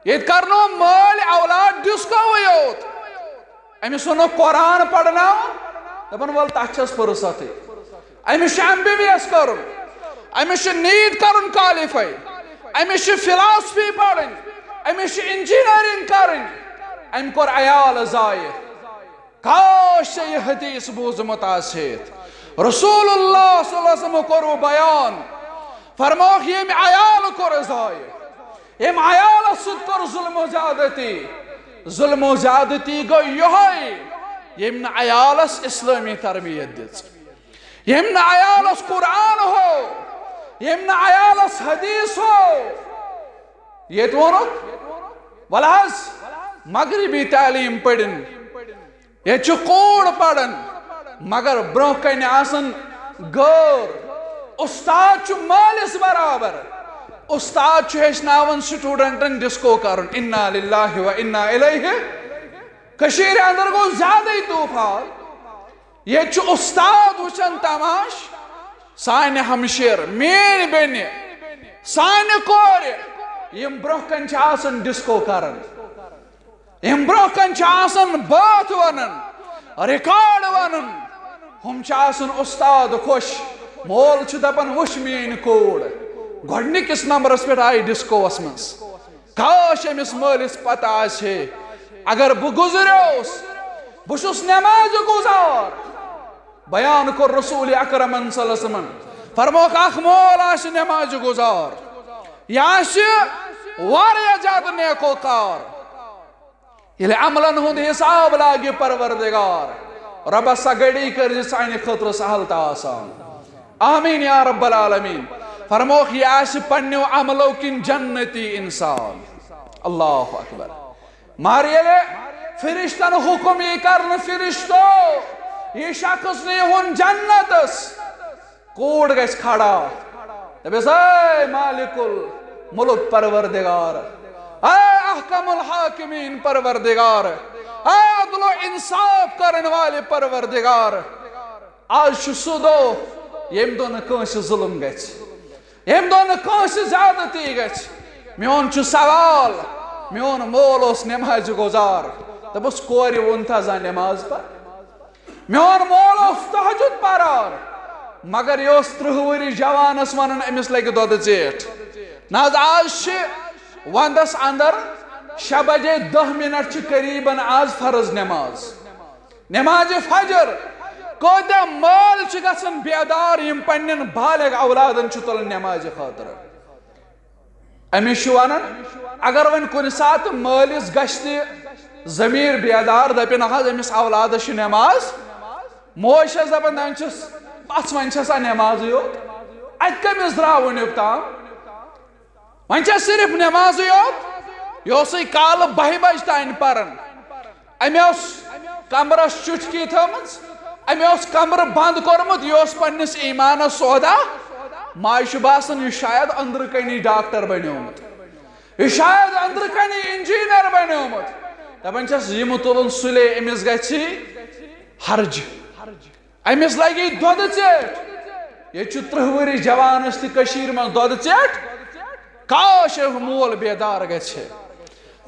ییٚتہِ کرنو مٲلۍ اولاد ڈسکوٕے یوت۔ أمِس ووٚنُکھ قرآن پرناوُن، دپان، ول، تتھ چھس فرصتٕے۔ أمِس چھُ ایم بی بی ایس کرُن، أمِس چھُ نیٖٹ کرُن کوالیفاے، أمِس چھِ فلاسفی پرٕنۍ، أمِس چھِ انجینئرنگ کرٕنۍ۔ أمۍ کوٚر عیال ضایع۔ کاش ژےٚ یہِ حدیث بوٗزمُت آسہِ ہے۔ رسول اللہ صلی اللہ علیہ وسلم کوٚر بیان، فرمووُکھ، ییٚمۍ عیال کوٚر ضایع، ییٚمۍ عیالس سۭتۍ کوٚر ظلم و زیادتی۔ ظلم و زیادتی گوٚو یِہوٚے، ییٚمۍ نہٕ عیالس اسلٲمی تربیت دِژ، ییٚمۍ نہٕ عیالس قرآن ہو، ییٚمۍ نہٕ عیالس حدیث ہو۔ ییٚتہِ ووٚنُکھ، ولہٕ حظ، مغربی تعلیٖم پٔرِن، ییٚتہِ چھُ کوٗر پران، مگر برونٛہہ کنہِ آسان غٲر۔ استاد چھُ مٲلِس برابر۔ استاد چھُ ہیٚچھناوان سٹوڈنٹن ڈسکو کرُن۔ انا للہ و انا الیہ۔ کٔشیٖرِ اندر گوٚو زیادَے طوفان۔ ییٚتہِ چھُ استاد وٕچھان تماش، سانہِ ہمشیر، میٲنۍ بیٚنہِ، سانہِ کورِ، یِم برونٛہہ کنہِ چھِ آسان ڈسکو کران، یِم برونٛہہ کنہِ چھِ آسان بٲتھ ونان، ریکارڈ ونان، ہُم چھِ آسان استاد خۄش۔ مول چھُ دپان، وٕچھ میٲنۍ کوٗر، گۄڈٕنِکِس نمبرس پٮ۪ٹھ آیہِ ڈسکوس منٛز۔ کاش أمِس مٲلِس پتہ آسہِ ہے، اگر بہٕ گُزریوس، بہٕ چھُس نمازِ گُزار۔ بیان کوٚر رسول اکرمن صلی اللہ علیہ وسلمن، فرموکھ، اکھ مول آسہِ نمازِ گُزار، یہِ آسہِ واریاہ زیادٕ نیکوکار۔ ییٚلہِ عملن ہُنٛد حساب لاگہِ پروردگار، رۄبہ سۄ گھڑی کٔرزِ سانہِ خٲطرٕ سہل تہٕ آسان۔ آمین یا رب العالمین۔ فرموکھ، یہِ آسہِ پننیو عملو کِنۍ جنتی انسان۔ اللہ اکبر۔ مگر ییٚلہِ فرشتن حکم یی کرنہٕ، فرشتو، یہِ شخص نیٖہُن جنتس، کوٗر گژھِ کھڑا، دپٮ۪س، اے مالک الملک پروردگار، اے احکم الحاکمین پروردگار، اے عدل و انصاف کرن والہِ پروردگار، آز چھُ سُہ دۄہ ییٚمہِ دۄہ نہٕ کٲنٛسہِ ظلم گژھِ، ییٚمہِ دۄہ نہٕ کٲنٛسہِ زیادتی گژھِ۔ میون چھُ سوال، میون مول اوس نمازِ گُزار، دوٚپُس، کورِ ووٚن تھا زانٛہہ نماز پر؟ میون مول اوس تہجد پران، مگر یہِ اوس ترٕٛہ ؤری جوانس ونان، أمِس لگہِ دۄدٕ ژیٹھ۔ نہ حظ، آز چھِ ونٛدس اندر شےٚ بجے دہ منٹ چھِ قریباً آز فرض نماز، نمازِ فجر۔ کۭتیاہ مٲلۍ چھِ گژھان بیدار، یِم پننٮ۪ن بالغ اولادن چھِ تُلان نمازِ خٲطرٕ۔ أمِس چھُ ونان، اگر وۄنۍ کُنہِ ساتہٕ مٲلِس گژھِ تہِ ضمیٖر بیدار، دپہِ، نہ حظ، أمِس اولادس چھِ نماز، موج چھس دپان، دپان چھس، بس وۄنۍ چھسا نمازٕے یوت، اتہِ کٔمِس درٛاو وُنیُک تام؟ وۄنۍ چھا صرف نمازٕے یوت؟ یہِ اوسُے کالہٕ بہہِ بجہِ تام پران۔ أمۍ اوس کمرس چُٹکی تھٲومٕژ، أمۍ اوس کمرٕ بنٛد کوٚرمُت، یہِ اوس پننِس ایمانس سودا۔ ماجہِ چھُ باسان، یہِ شاید أنٛدرٕ کنی ڈاکٹر بنیومُت، یہِ شاید أنٛدرٕ کنی انجینئر بنیومُت۔ دپان چھس، یِمہٕ تُلُن سُلے، أمِس گژھِ ہرجہِ۔ أمِس لگی دۄدٕ ژیٹھ۔ ییٚتہِ چھُ ترٕٛہ ؤری جوانس تہِ کٔشیٖرِ منٛز دۄدٕ ژیٹھ۔ کاش اکھ مول بیدار گژھِ۔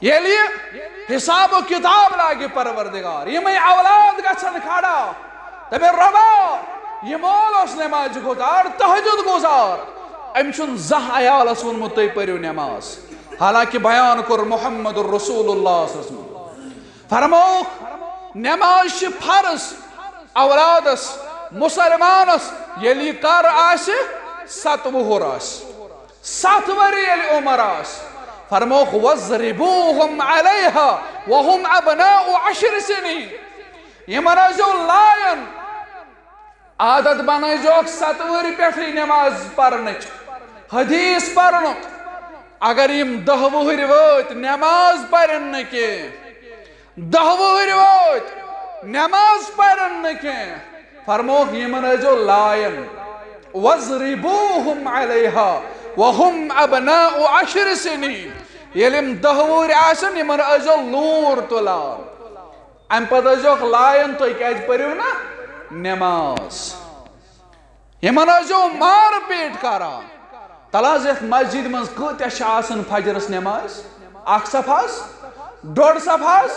ییٚلہِ یہِ حساب و کتاب لاگہِ پروردگار، یِمے اولاد گژھن کھڑا، دپن، رۄبا، یہِ مول اوس نمازِ گُزار، تہجد گُزار، أمۍ چھُنہٕ زانٛہہ عیالس ووٚنمُت، تُہۍ پٔرِو نماز، حالانکہ بیان کوٚر محمد رسول اللہ صلی اللہ علیہ وسلم۔ فرمووُکھ، نماز چھِ فرض اولادس، مسلمانس، ییٚلہِ یہِ کر آسہِ، ستہٕ وُہُر آسہِ، ستھ ؤری ییٚلہِ عمر آسہِ۔ فرمووُکھ، وَاضْرِبُوهُمْ عَلَيْهَا وَهُمْ أَبْنَاءُ عَشْرِ سِنِينَ۔ یِمن ٲسۍزیو لایان، عادت بنٲیزیوکھ ستہٕ وٕہٕرۍ پٮ۪ٹھٕے نماز پرنٕچ، حدیث پرنُک۔ اگر یِم دَہ وٕہٕرۍ وٲتۍ، نماز پرن نہٕ کینٛہہ، دَہ وٕہٕرۍ وٲتۍ، نماز پرن نہٕ کینٛہہ، فرمووُکھ، یِمن ٲسۍزیو لایان، وَاضْرِبُوهُمْ عَلَيْهَا وَهُمْ أَبْنَاءُ عَشْرِ سِنِينَ۔ ییٚلہِ یِم دَہ وٕہٕرۍ آسن، یِمن ٲسۍزیو لوٗر تُلان۔ امہِ پتہٕ ٲسۍزیوکھ لایان، تُہۍ کیازِ پٔرِو نہٕ نماز؟ یِمن ٲسۍزیو مار پیٹ کران۔ تلہٕ حظ، یتھ مسجد منٛز کۭتیاہ چھِ آسان فجرس نماز؟ اکھ صف حظ، ڈوٚڈ صف حظ،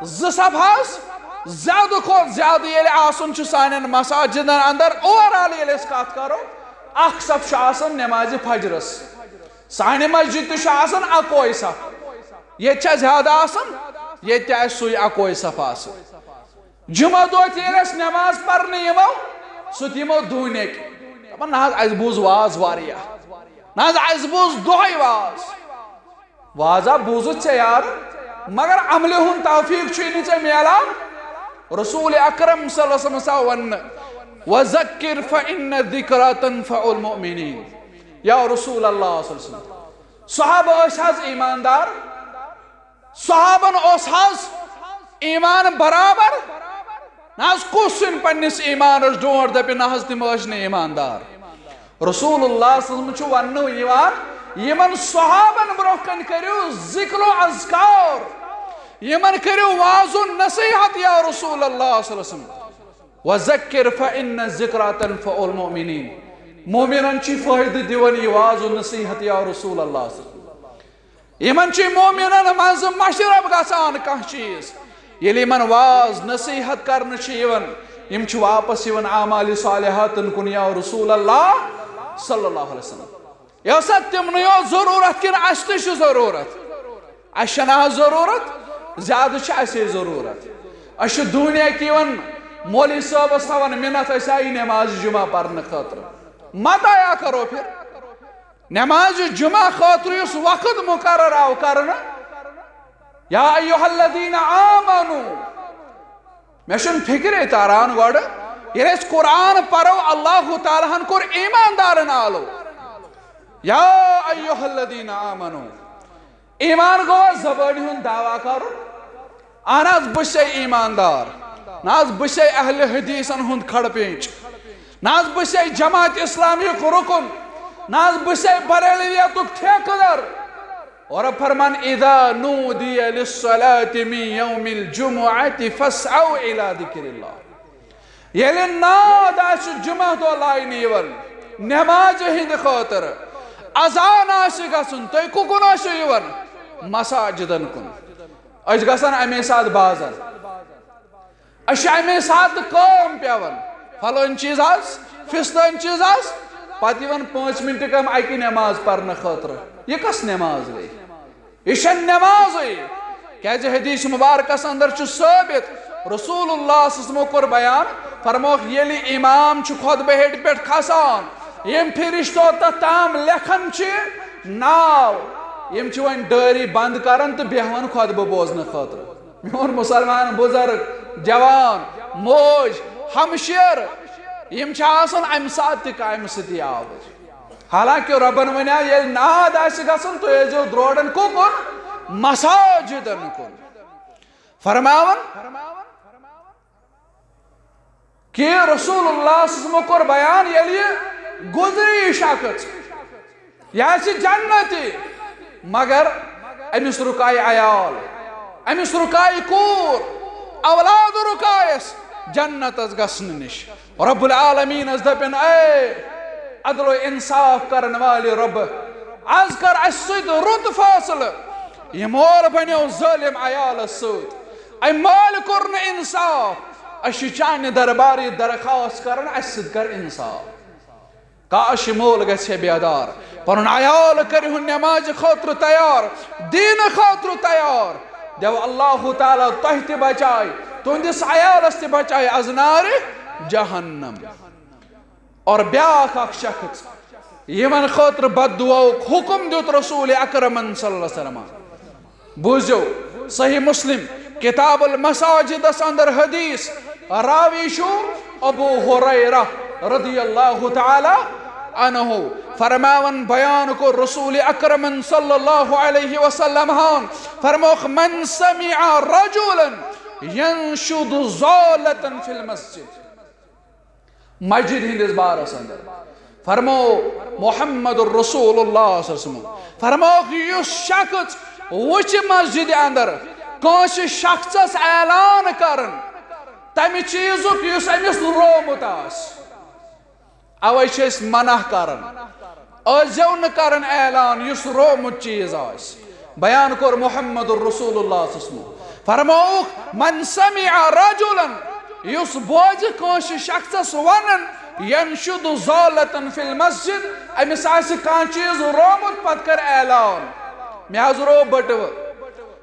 زٕ صف حظ، زیادٕ کھۄتہٕ زیادٕ ییٚلہِ آسُن چھُ سانٮ۪ن مساجدن اندر، اوور آل ییٚلہِ أسۍ کتھ کرو، اکھ صف چھُ آسان نمازِ فجرس۔ سانہِ مسجد تہِ چھُ آسان اکوے صف۔ ییٚتہِ چھا زیادٕ آسان؟ ییٚتہِ تہِ آسہِ سُے اکوے صف آسان۔ جمعہ دۄہ تہِ ییٚلہِ أسۍ نماز پرنہِ یِمو، سُہ تہِ یِمو دوٗنِکۍ۔ دپان، نہ حظ، اسہِ بوٗز واز واریاہ۔ نہ حظ، اسہِ بوٗز دۄہے واز۔ وازا بوٗزُتھ ژےٚ یارٕ، مگر عملہِ ہُنٛد توفیٖق چھُے نہٕ ژےٚ میلان۔ رسول اکرم صلی اللہ علیہ وسلم آو وننہٕ، وَذَكِّرْ فَإِنَّ الذِّكْرَىٰ تَنفَعُ الْمُؤْمِنِينَ۔ یا رسول اللہ صلی اللہ علیہ وسلم، صحابہ ٲسۍ حظ ایماندار؟ صحابن اوس حظ ایمان برابر؟ نہ حظ، کُس ژھٕنہِ پننِس ایمانس ڈونٛٹھ، دپہِ، نہ حظ، تِم ٲسۍ نہٕ ایماندار۔ رسول اللہ صلی اللہ علیہ وسلم چھُ وننہٕ یِوان، یِمن صحابن برونٛہہ کنہِ کٔرِو ذکر و اذکار، یِمن کٔرِو واز و نصیحت، یا رسول اللہ صلی اللہ علیہ وسلم۔ وَذَكِّرْ فَإِنَّ الذِّكْرَىٰ تَنفَعُ الْمُؤْمِنِينَ۔ مومنن چھ فٲیدٕ دِوان یہِ واز و نصیحت یا رسول اللہ صلی اللہ علیہ وسلم۔ یِمن چھ مومنن منٛز مشرب گژھان کانٛہہ چیٖز۔ ییٚلہِ یِمن واز نصیحت کرنہٕ چھ یِوان، یِم چھ واپس یِوان اعمال صالحاتن کُن یا رسول اللہ صلی اللہ علیہ وسلم۔ یۄس سا تِمنٕے یوت ضروٗرت کِنہٕ اَسہِ تہِ چھُ ضروٗرت؟ اَسہِ چھَنہٕ آز ضروٗرت، زیادٕ چھِ اَسے ضروٗرت۔ أسۍ چھِ دُنیا کہِ یِوان مولوی صٲبَس تھاوان مِنت، أسۍ آیہِ نٮ۪مازِ جُمعہ پَرنہٕ خٲطرٕ۔ مت آیا کرو پھر۔ نٮ۪مازِ جُمعہ خٲطرٕ یُس وقت مُقرر آو کرنہٕ، یا ایھا الذین آمنو، مےٚ چھُنہٕ فِکرے تران گۄڈٕ، ییٚلہِ أسۍ قرآن پرو، اللہ تعالیٰ ہن کوٚر ایماندارن آلو۔ یا ایھا الذین آمنو، ایمان گوٚو زبٲنہِ ہُنٛد دعویٰ کرُن، اہن حظ بہٕ چھسے ایماندار، نہ حظ بہٕ چھسے اہل حدیثن ہُنٛد کھڑ پینچ، نہ حظ بہٕ چھسے جماعت اسلامیُک رُکُن، نہ حظ بہٕ چھسے بریلویتُک ٹھیکہٕ در۔ اور فرمان، اذا نودی للصلاة من یوم الجمعة فاسعوا الی ذکر اللہ۔ ییٚلہِ ناد آسہِ جمعہ دۄہ لاینہٕ یِوان نمازِ ہِنٛدِ خٲطرٕ، اذان آسہِ گژھُن، تُہۍ کُکُن ٲسِو یِوان؟ مساجدن کُن۔ أسۍ گژھان اَمے ساتہٕ بازر۔ أسۍ چھِ اَمے ساتہٕ کٲم پٮ۪وان، فلٲنۍ چیٖز حظ، فِستٲنۍ چیٖز حظ، پتہٕ یِوان پانٛژھ مِنٹہٕ کم اَکہِ نٮ۪ماز پرنہٕ خٲطرٕ۔ یہِ کۄس نٮ۪ماز گٔے؟ یہِ چھےٚ نٮ۪مازٕے۔ کیازِ حدیث مبارکس اندر چھُ ثٲبت، رسول اللہ صلی اللہ علیہ وسلمو کوٚر بیان، فرمووُکھ، ییٚلہِ امام چھُ خطبہٕ ہیٚٹہِ پٮ۪ٹھ کھسان، یِم فرشتو تتھ تام لیکھان چھِ ناو، یِم چھِ وۄنۍ ڈٲری بند کران تہٕ بیہوان خطبہٕ بوزنہٕ خٲطرٕ۔ میون مسلمان بزرگ، جوان، موج، ہمشیر، یِم چھِ آسان امہِ ساتہٕ تہِ کامہِ سۭتی آوٕرۍ۔ حالانکہ رۄبن ونیو، ییٚلہِ ناد آسہِ گژھُن، تُہۍ ٲسۍزیو درورن کُکُن؟ مساجدن کُن۔ فرماوان کہ رسول اللہ صلی اللہ علیہ وسلمو کوٚر بیان، ییٚلہِ یہِ گُزری یہِ شخص، یہِ آسہِ جنتی، مگر أمِس رُکایہِ عیال، أمِس رُکایہِ کوٗر، اولاد رُکایس جنتس گژھنہٕ نِش۔ رب العالمینس دپن، اے عدل و انصاف کرن والہِ رب، از کر اسہِ سۭتۍ رُت فٲصلہٕ۔ یہِ مول بنیو ظٲلم عیالس سۭتۍ۔ أمۍ مٲلۍ کوٚر نہٕ انصاف۔ أسۍ چھِ چانہِ دربارٕ یہِ درخواست کران، اسہِ سۭتۍ کر انصاف۔ کاش یہِ مول گژھِ ہے بیدار، پنُن عیال کٔرِہُن نمازِ خٲطرٕ تیار، دیٖنہٕ خٲطرٕ تیار۔ دیو اللہ تعالیٰ تۄہہِ تہِ بچاے، تُہنٛدِس عیالس تہِ بچاے از نارِ جہنم۔ اور بیاکھ اکھ شخص یِمن خٲطرٕ بد دعاہُک حکم دیُت رسول اکرمن صلی اللہ علیہ وسلم۔ بوٗزِو، صحیح مسلم، کتاب المساجدس اندر حدیث، راوی چھُ ابو ہریرہ رضی اللہ تعالی عنہ۔ فرماوان، بیان کوٚر رسول اکرمن صلی اللہ علیہ وسلم ہن، فرمووُکھ، من سمع رجلا ینشد ضالة فی المسجد۔ مسجد ہندس بارس اندر فرمو محمد رسول اللہ صلی اللہ علیہ وسلم، فرمووُکھ، یُس شخص وٕچھِ مسجد اندر کٲنٛسہِ شخصس اعلان کران تمہِ چیٖزُک یُس أمِس روومُت آسہِ، اوے چھِ أسۍ منع کران۔ ٲسۍزیو نہٕ کران اعلان یُس روومُت چیٖز آسہِ۔ بیان کوٚر محمد رسول اللہ صلی اللہ علیہ وسلم۔ فرمووُکھ، من سمع رجلا، یُس بوزِ کٲنٛسہِ شخصس ونان، ینشد ضالة فی المسجد، أمِس آسہِ کانٛہہ چیٖز روومُت، پتہٕ کر اعلان، مےٚ حظ روو بٔٹوٕ،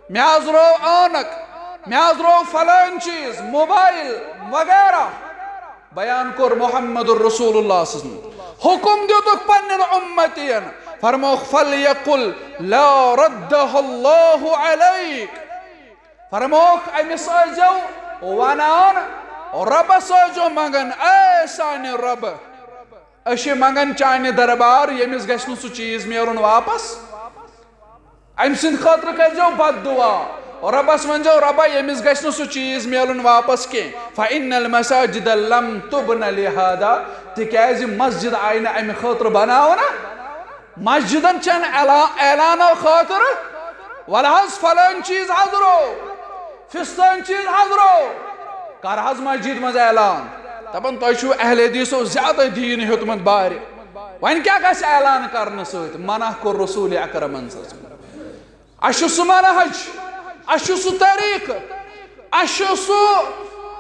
مےٚ حظ روو عٲنک، مےٚ حظ روو فلٲنۍ چیٖز، موبایل وغیرہ۔ بیان کوٚر محمد رسول اللہ صلی اللہ علیہ وسلم۔ حکم دیُتُکھ پننٮ۪ن امتین، فرمووُکھ، فلیقل لا ردہ اللہ علیک۔ فرمووُکھ، أمِس ٲسۍزیو ونان، رۄبس ٲسۍزیو منگان، اے سانہِ رۄبہٕ، أسۍ چھِ منگان چانہِ دربار، ییٚمِس گژھِ نہٕ سُہ چیٖز میلُن واپس۔ أمۍ سٕنٛدِ خٲطرٕ کٔرۍزیو بد دعا۔ رۄبس ؤنۍزیو، رۄبا، ییٚمِس گژھِ نہٕ سُہ چیٖز میلُن واپس کینٛہہ۔ فإن المساجد لم تبن لهذا، تِکیازِ مسجد آیہِ نہٕ امہِ خٲطرٕ بناونہٕ۔ مسجدن چھنہٕ اعلا-، اعلانو خٲطرٕ، ولہٕ حظ فلٲنۍ چیٖز حظ روو، فستٲنۍ چیٖز حظ روو، کر حظ مسجد منٛز اعلان۔ دپان، تۄہہِ چھُو اہل حدیثو زیادٕ دیٖن ہیوٚتمُت بارِ۔ وۄنۍ کیٛاہ گژھِ اعلان کرنہٕ سۭتۍ؟ منع کوٚر رسول اکرمن صلی اللہ علیہ وسلم۔ اَسہِ چھُ سُہ منہج، اَسہِ چھُ سُہ طریٖقہٕ، اَسہِ چھُ سُہ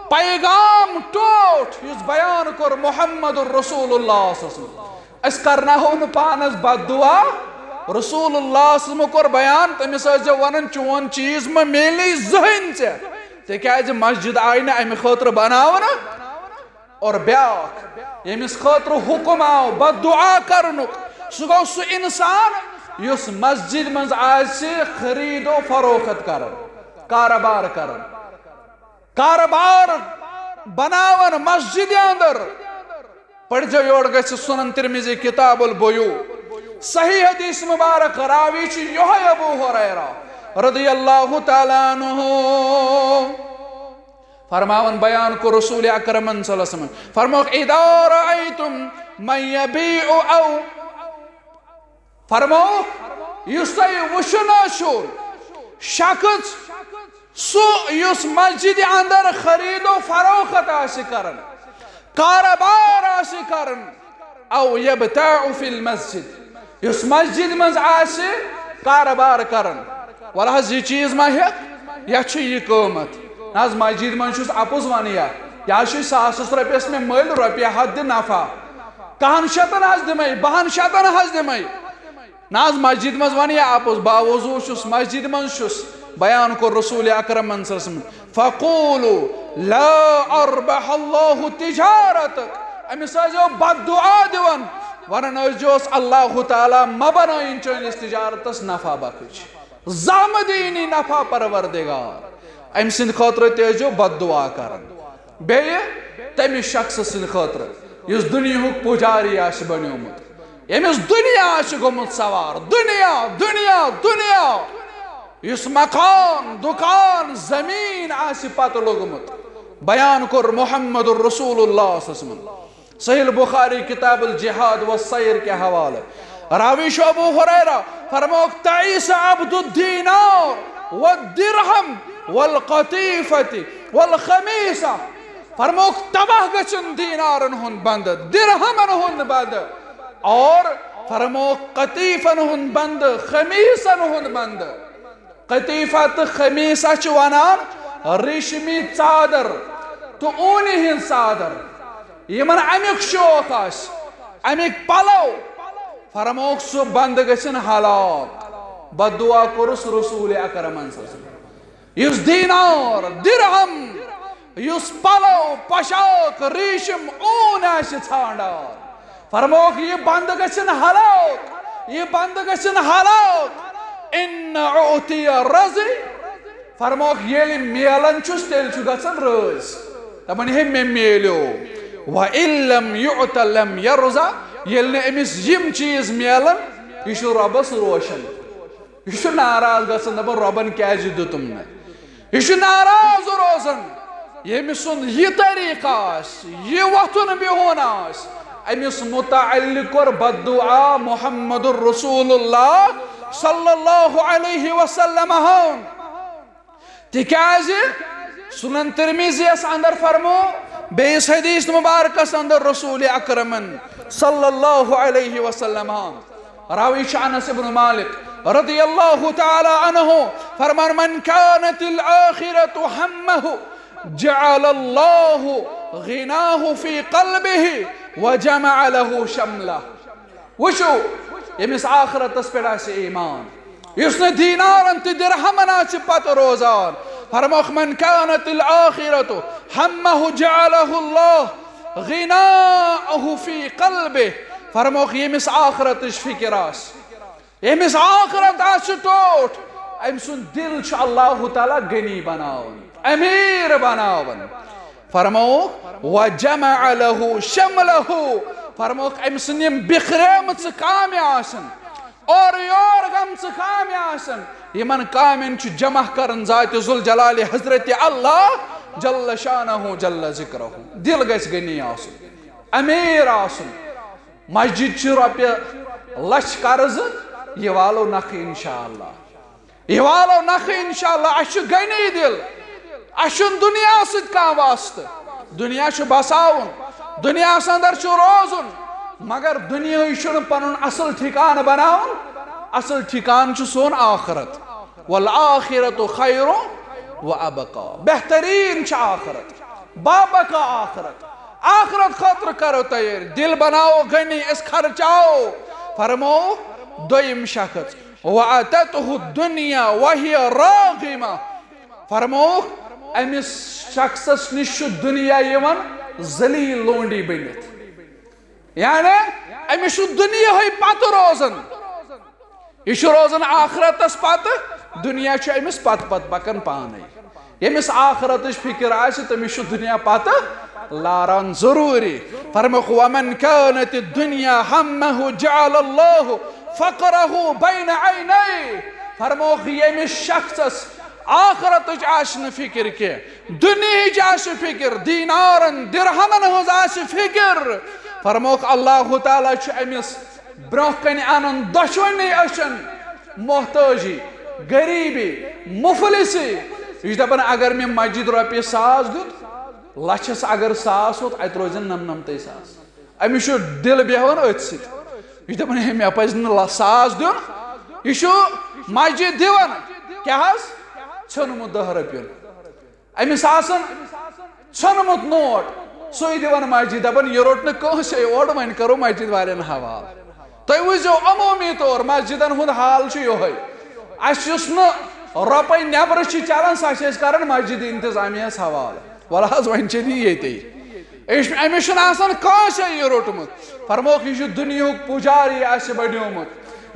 پیغام ٹوٹھ یُس بیان کوٚر محمد رسول اللہ صلی اللہ علیہ وسلم۔ أسۍ کرناوو نہٕ پانس بد دعا۔ رسول اللہ صلی اللہ علیہ وسلم کوٚر بیان، تٔمِس ٲسۍ زِ ونان، "چون چیٖز مہ میلی زٕہٕنۍ ژےٚ، تِکیازِ مسجد آیہِ نہٕ امہِ خٲطرٕ بناونہٕ۔" اور بیاکھ، ییٚمِس خٲطرٕ حُکم آو بد دعا کرنُک، سُہ گوٚو سُہ انسان یُس مسجد منٛز آسہِ خرید و فروخت کران، کارٕبار کران، کارٕبار بناوان مسجد اندر۔ پٔرۍزیو، یور گژھِ سنن ترمذی کتاب البیوع، صحیح حدیث مبارک، راوی چھُ یِہوٚے ابو ہریرہ رضی اللہ تعالیٰ عنہ۔ فرماوان، بیان کوٚر رسول اکرمن صلی اللہ علیہ وسلم، فرموکھ، "اذا رأیتم من یبیع او"، فرموکھ، یُس تۄہہِ وٕچھُن آسیو شخص، سُہ یُس مسجد اندر خرید و فروخت آسہِ کران، کارٕبار آسہِ کران، او یبتاع فی المسجد، یُس مسجد منٛز آسہِ کارٕبار کران۔ وَلہٕ حظ، یہِ چیٖز ما ہٮ۪کھ؟ یَتھ چھُ یہِ قۭمَتھ۔ نہ حظ، مسجد منٛز چھُس اَپُز وَنہٕ یا، یہِ حظ چھُ ساسَس رۄپیَس مےٚ مٔلۍ، رۄپیہِ ہَتھ دِ نفع۔ کَہَن شَتَن حظ دِمَے، بَہَن شَتَن حظ دِمَے۔ نہ حظ، مسجد منٛز وَنہٕ یا اَپُز، باوضوٗ چھُس، مسجد منٛز چھُس۔ بیان کوٚر رسول اکرمن صلی اللہ علیہ وسلم، فقولوا لا اربح اللہ تجارتک۔ أمِس ٲسۍزیو بد دعا دِوان، وَنان ٲسۍزیوس، "اللہ تعالیٰ مہ بنٲیِن چٲنِس تجارتس نفع بخش، زانٛہہ مہ دِیِن یہِ نفع پروردگار۔" أمۍ سٕنٛدِ خٲطرٕ تہِ ٲسۍزیو بد دعا کران۔ بیٚیہِ تٔمِس شخصہٕ سٕنٛدِ خٲطرٕ یُس دُنیاہُک پُجاری آسہِ بنیومُت، ییٚمِس دُنیا آسہِ گوٚمُت سوار، دُنیا، دُنیا، دُنیا، یُس مکان، دُکان، زمیٖن آسہِ پتہٕ لوٚگمُت۔ بیان کوٚر محمد رسول اللہ صلی اللہ علیہ وسلم صحیح البخاری کتاب الجہاد والسیر کہِ حوالہٕ۔ راوی چھُ ابو ہریرہ، فرموکھ، "تعیس عبد الدینار والدرہم والقطیفۃ والخمیسہ"۔ فرموکھ، تباہ گژھن دینارن ہُنٛد بندٕ، درہمن ہُنٛد بندٕ، اور فرموکھ، قطیفن ہُنٛد بندٕ، خمیسن ہُنٛد بندٕ۔ قطیفہ تہٕ خمیسہ چھِ ونان ریشمی ژادر تہٕ اوٗنہِ ہٕنٛز ژادر۔ یِمن امیُک شوق آسہِ، امیِکۍ پلو، فرموکھ، سُہ بندٕ گژھن ہلاک۔ بد دعا کوٚرُس رسول اکرمن صلی اللہ علیہ وسلم۔ یُس دینار، درہم، یُس پلو، پوشاک، ریشم، اوٗن آسہِ ژھانڈان، فرموکھ، یہِ بندٕ گژھن ہلاک، یہِ بندٕ گژھن ہلاک۔ ان اعطی رضی، فرموکھ، ییٚلہِ میلان چھُس، تیٚلہِ چھُ گژھان رٲضۍ۔ دپان، ہے، مےٚ میلیو۔ وان لم یعط لم یرضی، ییٚلہِ نہٕ أمِس یِم چیٖز میلان، یہِ چھُ رۄبس روشن۔ یہِ چھُ ناراض گژھان، دپان، "رۄبن کیازِ دیُتُم نہٕ؟" یہِ چھُ ناراض روزان۔ ییٚمہِ سُنٛد یہِ طریٖقہٕ آسہِ، یہِ وۄتھُن بِہُن آسہِ، أمِس متعلق کوٚر بد دعا محمد رسول اللہ صلی اللہ علیہ وسلم ہن۔ تِکیازِ سنن ترمذیس اندر فرمو، بیٚیِس حدیث مبارکس اندر رسول اکرمن صلی اللہ علیہ وسلم ہن۔ راوی چھُ انس ابن مالک رضی اللہ تعالی عنہ، فرمان، "من كانت الآخرة همه جعل الله غناه في قلبه وجمع له شمله۔" وٕچھِو، ییٚمِس آخرتس پٮ۪ٹھ آسہِ ایمان، یُس نہٕ دینارن تہٕ درہمن آسہِ پتہٕ روزان، فرموکھ، "من كانت الآخرة همه جعله الله غناه في قلبه"۔ فرموکھ، ییٚمِس آخرتٕچ فکر آسہِ، ییٚمِس آخرت آسہِ ٹوٹھ، أمۍ سُنٛد دِل چھُ اللہ تعالیٰ غنی بناوان، امیر بناوان۔ فرموکھ، "وجمع له شمله"، فرموکھ، أمۍ سٕنٛدۍ یِم بِکھریمژٕ کامہِ آسن، اورٕ یور گٔمژٕ کامہِ آسن، یِمن کامٮ۪ن چھُ جمع کران ذات ذوالجلال حضرت اللہ جل شانہ جل ذکرہ۔ دِل گژھِ غنی آسُن، امیر آسُن۔ مسجد چھِ رۄپیہِ لچھ قرضہٕ، یہِ والو نکھٕ انشاءاللہ۔ یہِ والو نکھٕ انشاءاللہ۔ اسہِ چھُ غنی دِل، اسہِ چھُنہٕ دُنیا سۭتۍ کانٛہہ واسطہٕ۔ دُنیا چھُ بساوُن، دُنیاہس اندر چھُ روزُن، مگر دُنیاہٕے چھُنہٕ پنُن اصل ٹھکانہٕ بناوُن۔ اصل ٹھکانہٕ چھُ سون آخرت۔ والآخرة خیر و ابقا۔ بہترین چھِ آخرت۔ بابقا آخرت۔ آخرت خٲطرٕ کرو تیٲری۔ دل بناوو غنی، أسۍ خرچاوو۔ فرمووُکھ دوٚیِم شخص، وأتته الدنيا وهي راغمة۔ فرمووُکھ، أمِس شخصس نِش چھُ دُنیا یِوان ذلیل لونڈی بٔنِتھ۔ یعنی أمِس چھُ دُنیاہٕے پتہٕ روزان۔ یہِ چھُ روزان آخرتس پتہٕ، دُنیا چھُ أمِس پتہٕ پتہٕ پکان پانے۔ ییٚمِس آخرتٕچ فکر آسہِ، تٔمِس چھُ دُنیا پتہٕ لاران ضروٗری۔ فرمووُکھ، ومن كانت الدنيا همه جعل الله فقره بين عينيه۔ فرمووُکھ، ییٚمِس شخصس آخرتٕچ آسہِ نہٕ فکر کینٛہہ، دُنیہٕچ آسہِ فکر، دینارن درہمن ہٕنٛز آسہِ فکر، فرمووُکھ، اللہ تعالیٰ چھُ أمِس برونٛہہ کنہِ انان دۄشوٕنی أچھن محتٲجی، غریبی، مفلسی۔ یہِ چھُ دپان، اگر مےٚ مسجد رۄپیہِ ساس دیُت، لچھس اگر ساس ووت، اتہِ روزن نمنمتٕے ساس۔ أمِس چھُ دل بیہوان أتھۍ سۭتۍ۔ یہِ چھُ دپان، ہے، مےٚ پزِ نہٕ ل-، ساس دیُن۔ یہِ چھُ مسجد دِوان، کیٛاہ حظ؟ ژھیوٚنمُت دَہ رۄپیُن۔ أمِس آسان ژھیوٚنمُت نوٹ، سُے دِوان مسجد، دپان، یہِ روٚٹ نہٕ کٲنٛسے، اورٕ وۄنۍ کرو مسجد والٮ۪ن حوالہٕ۔ تُہۍ وٕچھزیو عموٗمی طور مسجدن ہُنٛد حال چھُ یِہوٚے۔ اَسہِ یُس نہٕ رۄپَے نٮ۪برٕ چھِ چلان، سۄ چھِ أسۍ کران مسجد انتظامیہس حوالہٕ۔ وَلہٕ حظ، وۄنۍ چلی ییٚتے۔ أمِس، أمِس چھُنہٕ آسان کٲنٛسے یہِ روٚٹمُت۔ فرمووُکھ، یہِ چھُ دُنیہُک پُجاری اَسہِ بنیومُت۔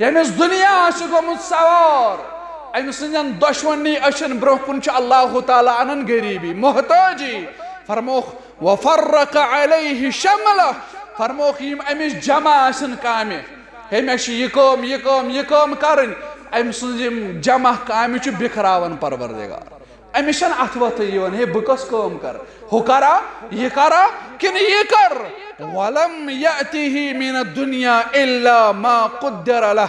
ییٚمِس دُنیا آسہِ گوٚمُت سوار، أمۍ سٕنٛدٮ۪ن دۄشوٕنی أچھن برونٛہہ کُن چھُ اللہ تعالیٰ انان غریبی، محتٲجی۔ فرمووُکھ، وفرق علیہ شملہ۔ فرمووُکھ، یِم أمِس جمع آسن کامہِ، ہے، مےٚ چھِ یہِ کٲم، یہِ کٲم، یہِ کٲم کرٕنۍ، أمۍ سٕنٛز یِم جمع کامہِ چھُ بِکھراوان پروردگار۔ أمِس چھَنہٕ اَتھٕ وَتھٕے یِوان، ہے، بہٕ کۄس کٲم کَرٕ؟ ہُہ کَرا، یہِ کَرا، کِنہٕ یہِ کَرٕ؟ ولم یأتہ من الدنیا الا ما قدر لہ۔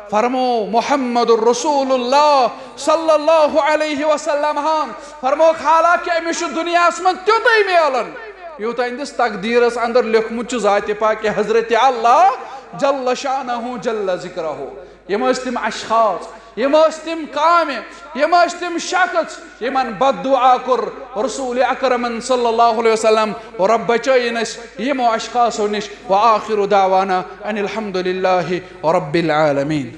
فرموو محمد رسول اللہ صلی اللہ علیہ وسلم ہن فرمووُکھ، حالانکہ أمِس چھُ دُنیاہَس منٛز تیُتُے میلان، یوٗتاہ أہٕنٛدِس تقدیٖرَس اندر لیوٚکھمُت چھُ ذاتِ پاکہِ حضرت اللہ جل شانہ جل ذکرہ۔ یِم ٲسۍ تِم اشخاص، یِم ٲسۍ تِم کامہِ، یِم ٲسۍ تِم شخص، یِمن بددعا کوٚر رسول اکرمن صلی اللہ علیہ وسلم، رۄب بچٲیِن أسۍ یِمو اشخاصو نِش۔ وآخر دعوانا ان الحمد للہ رب العالمین۔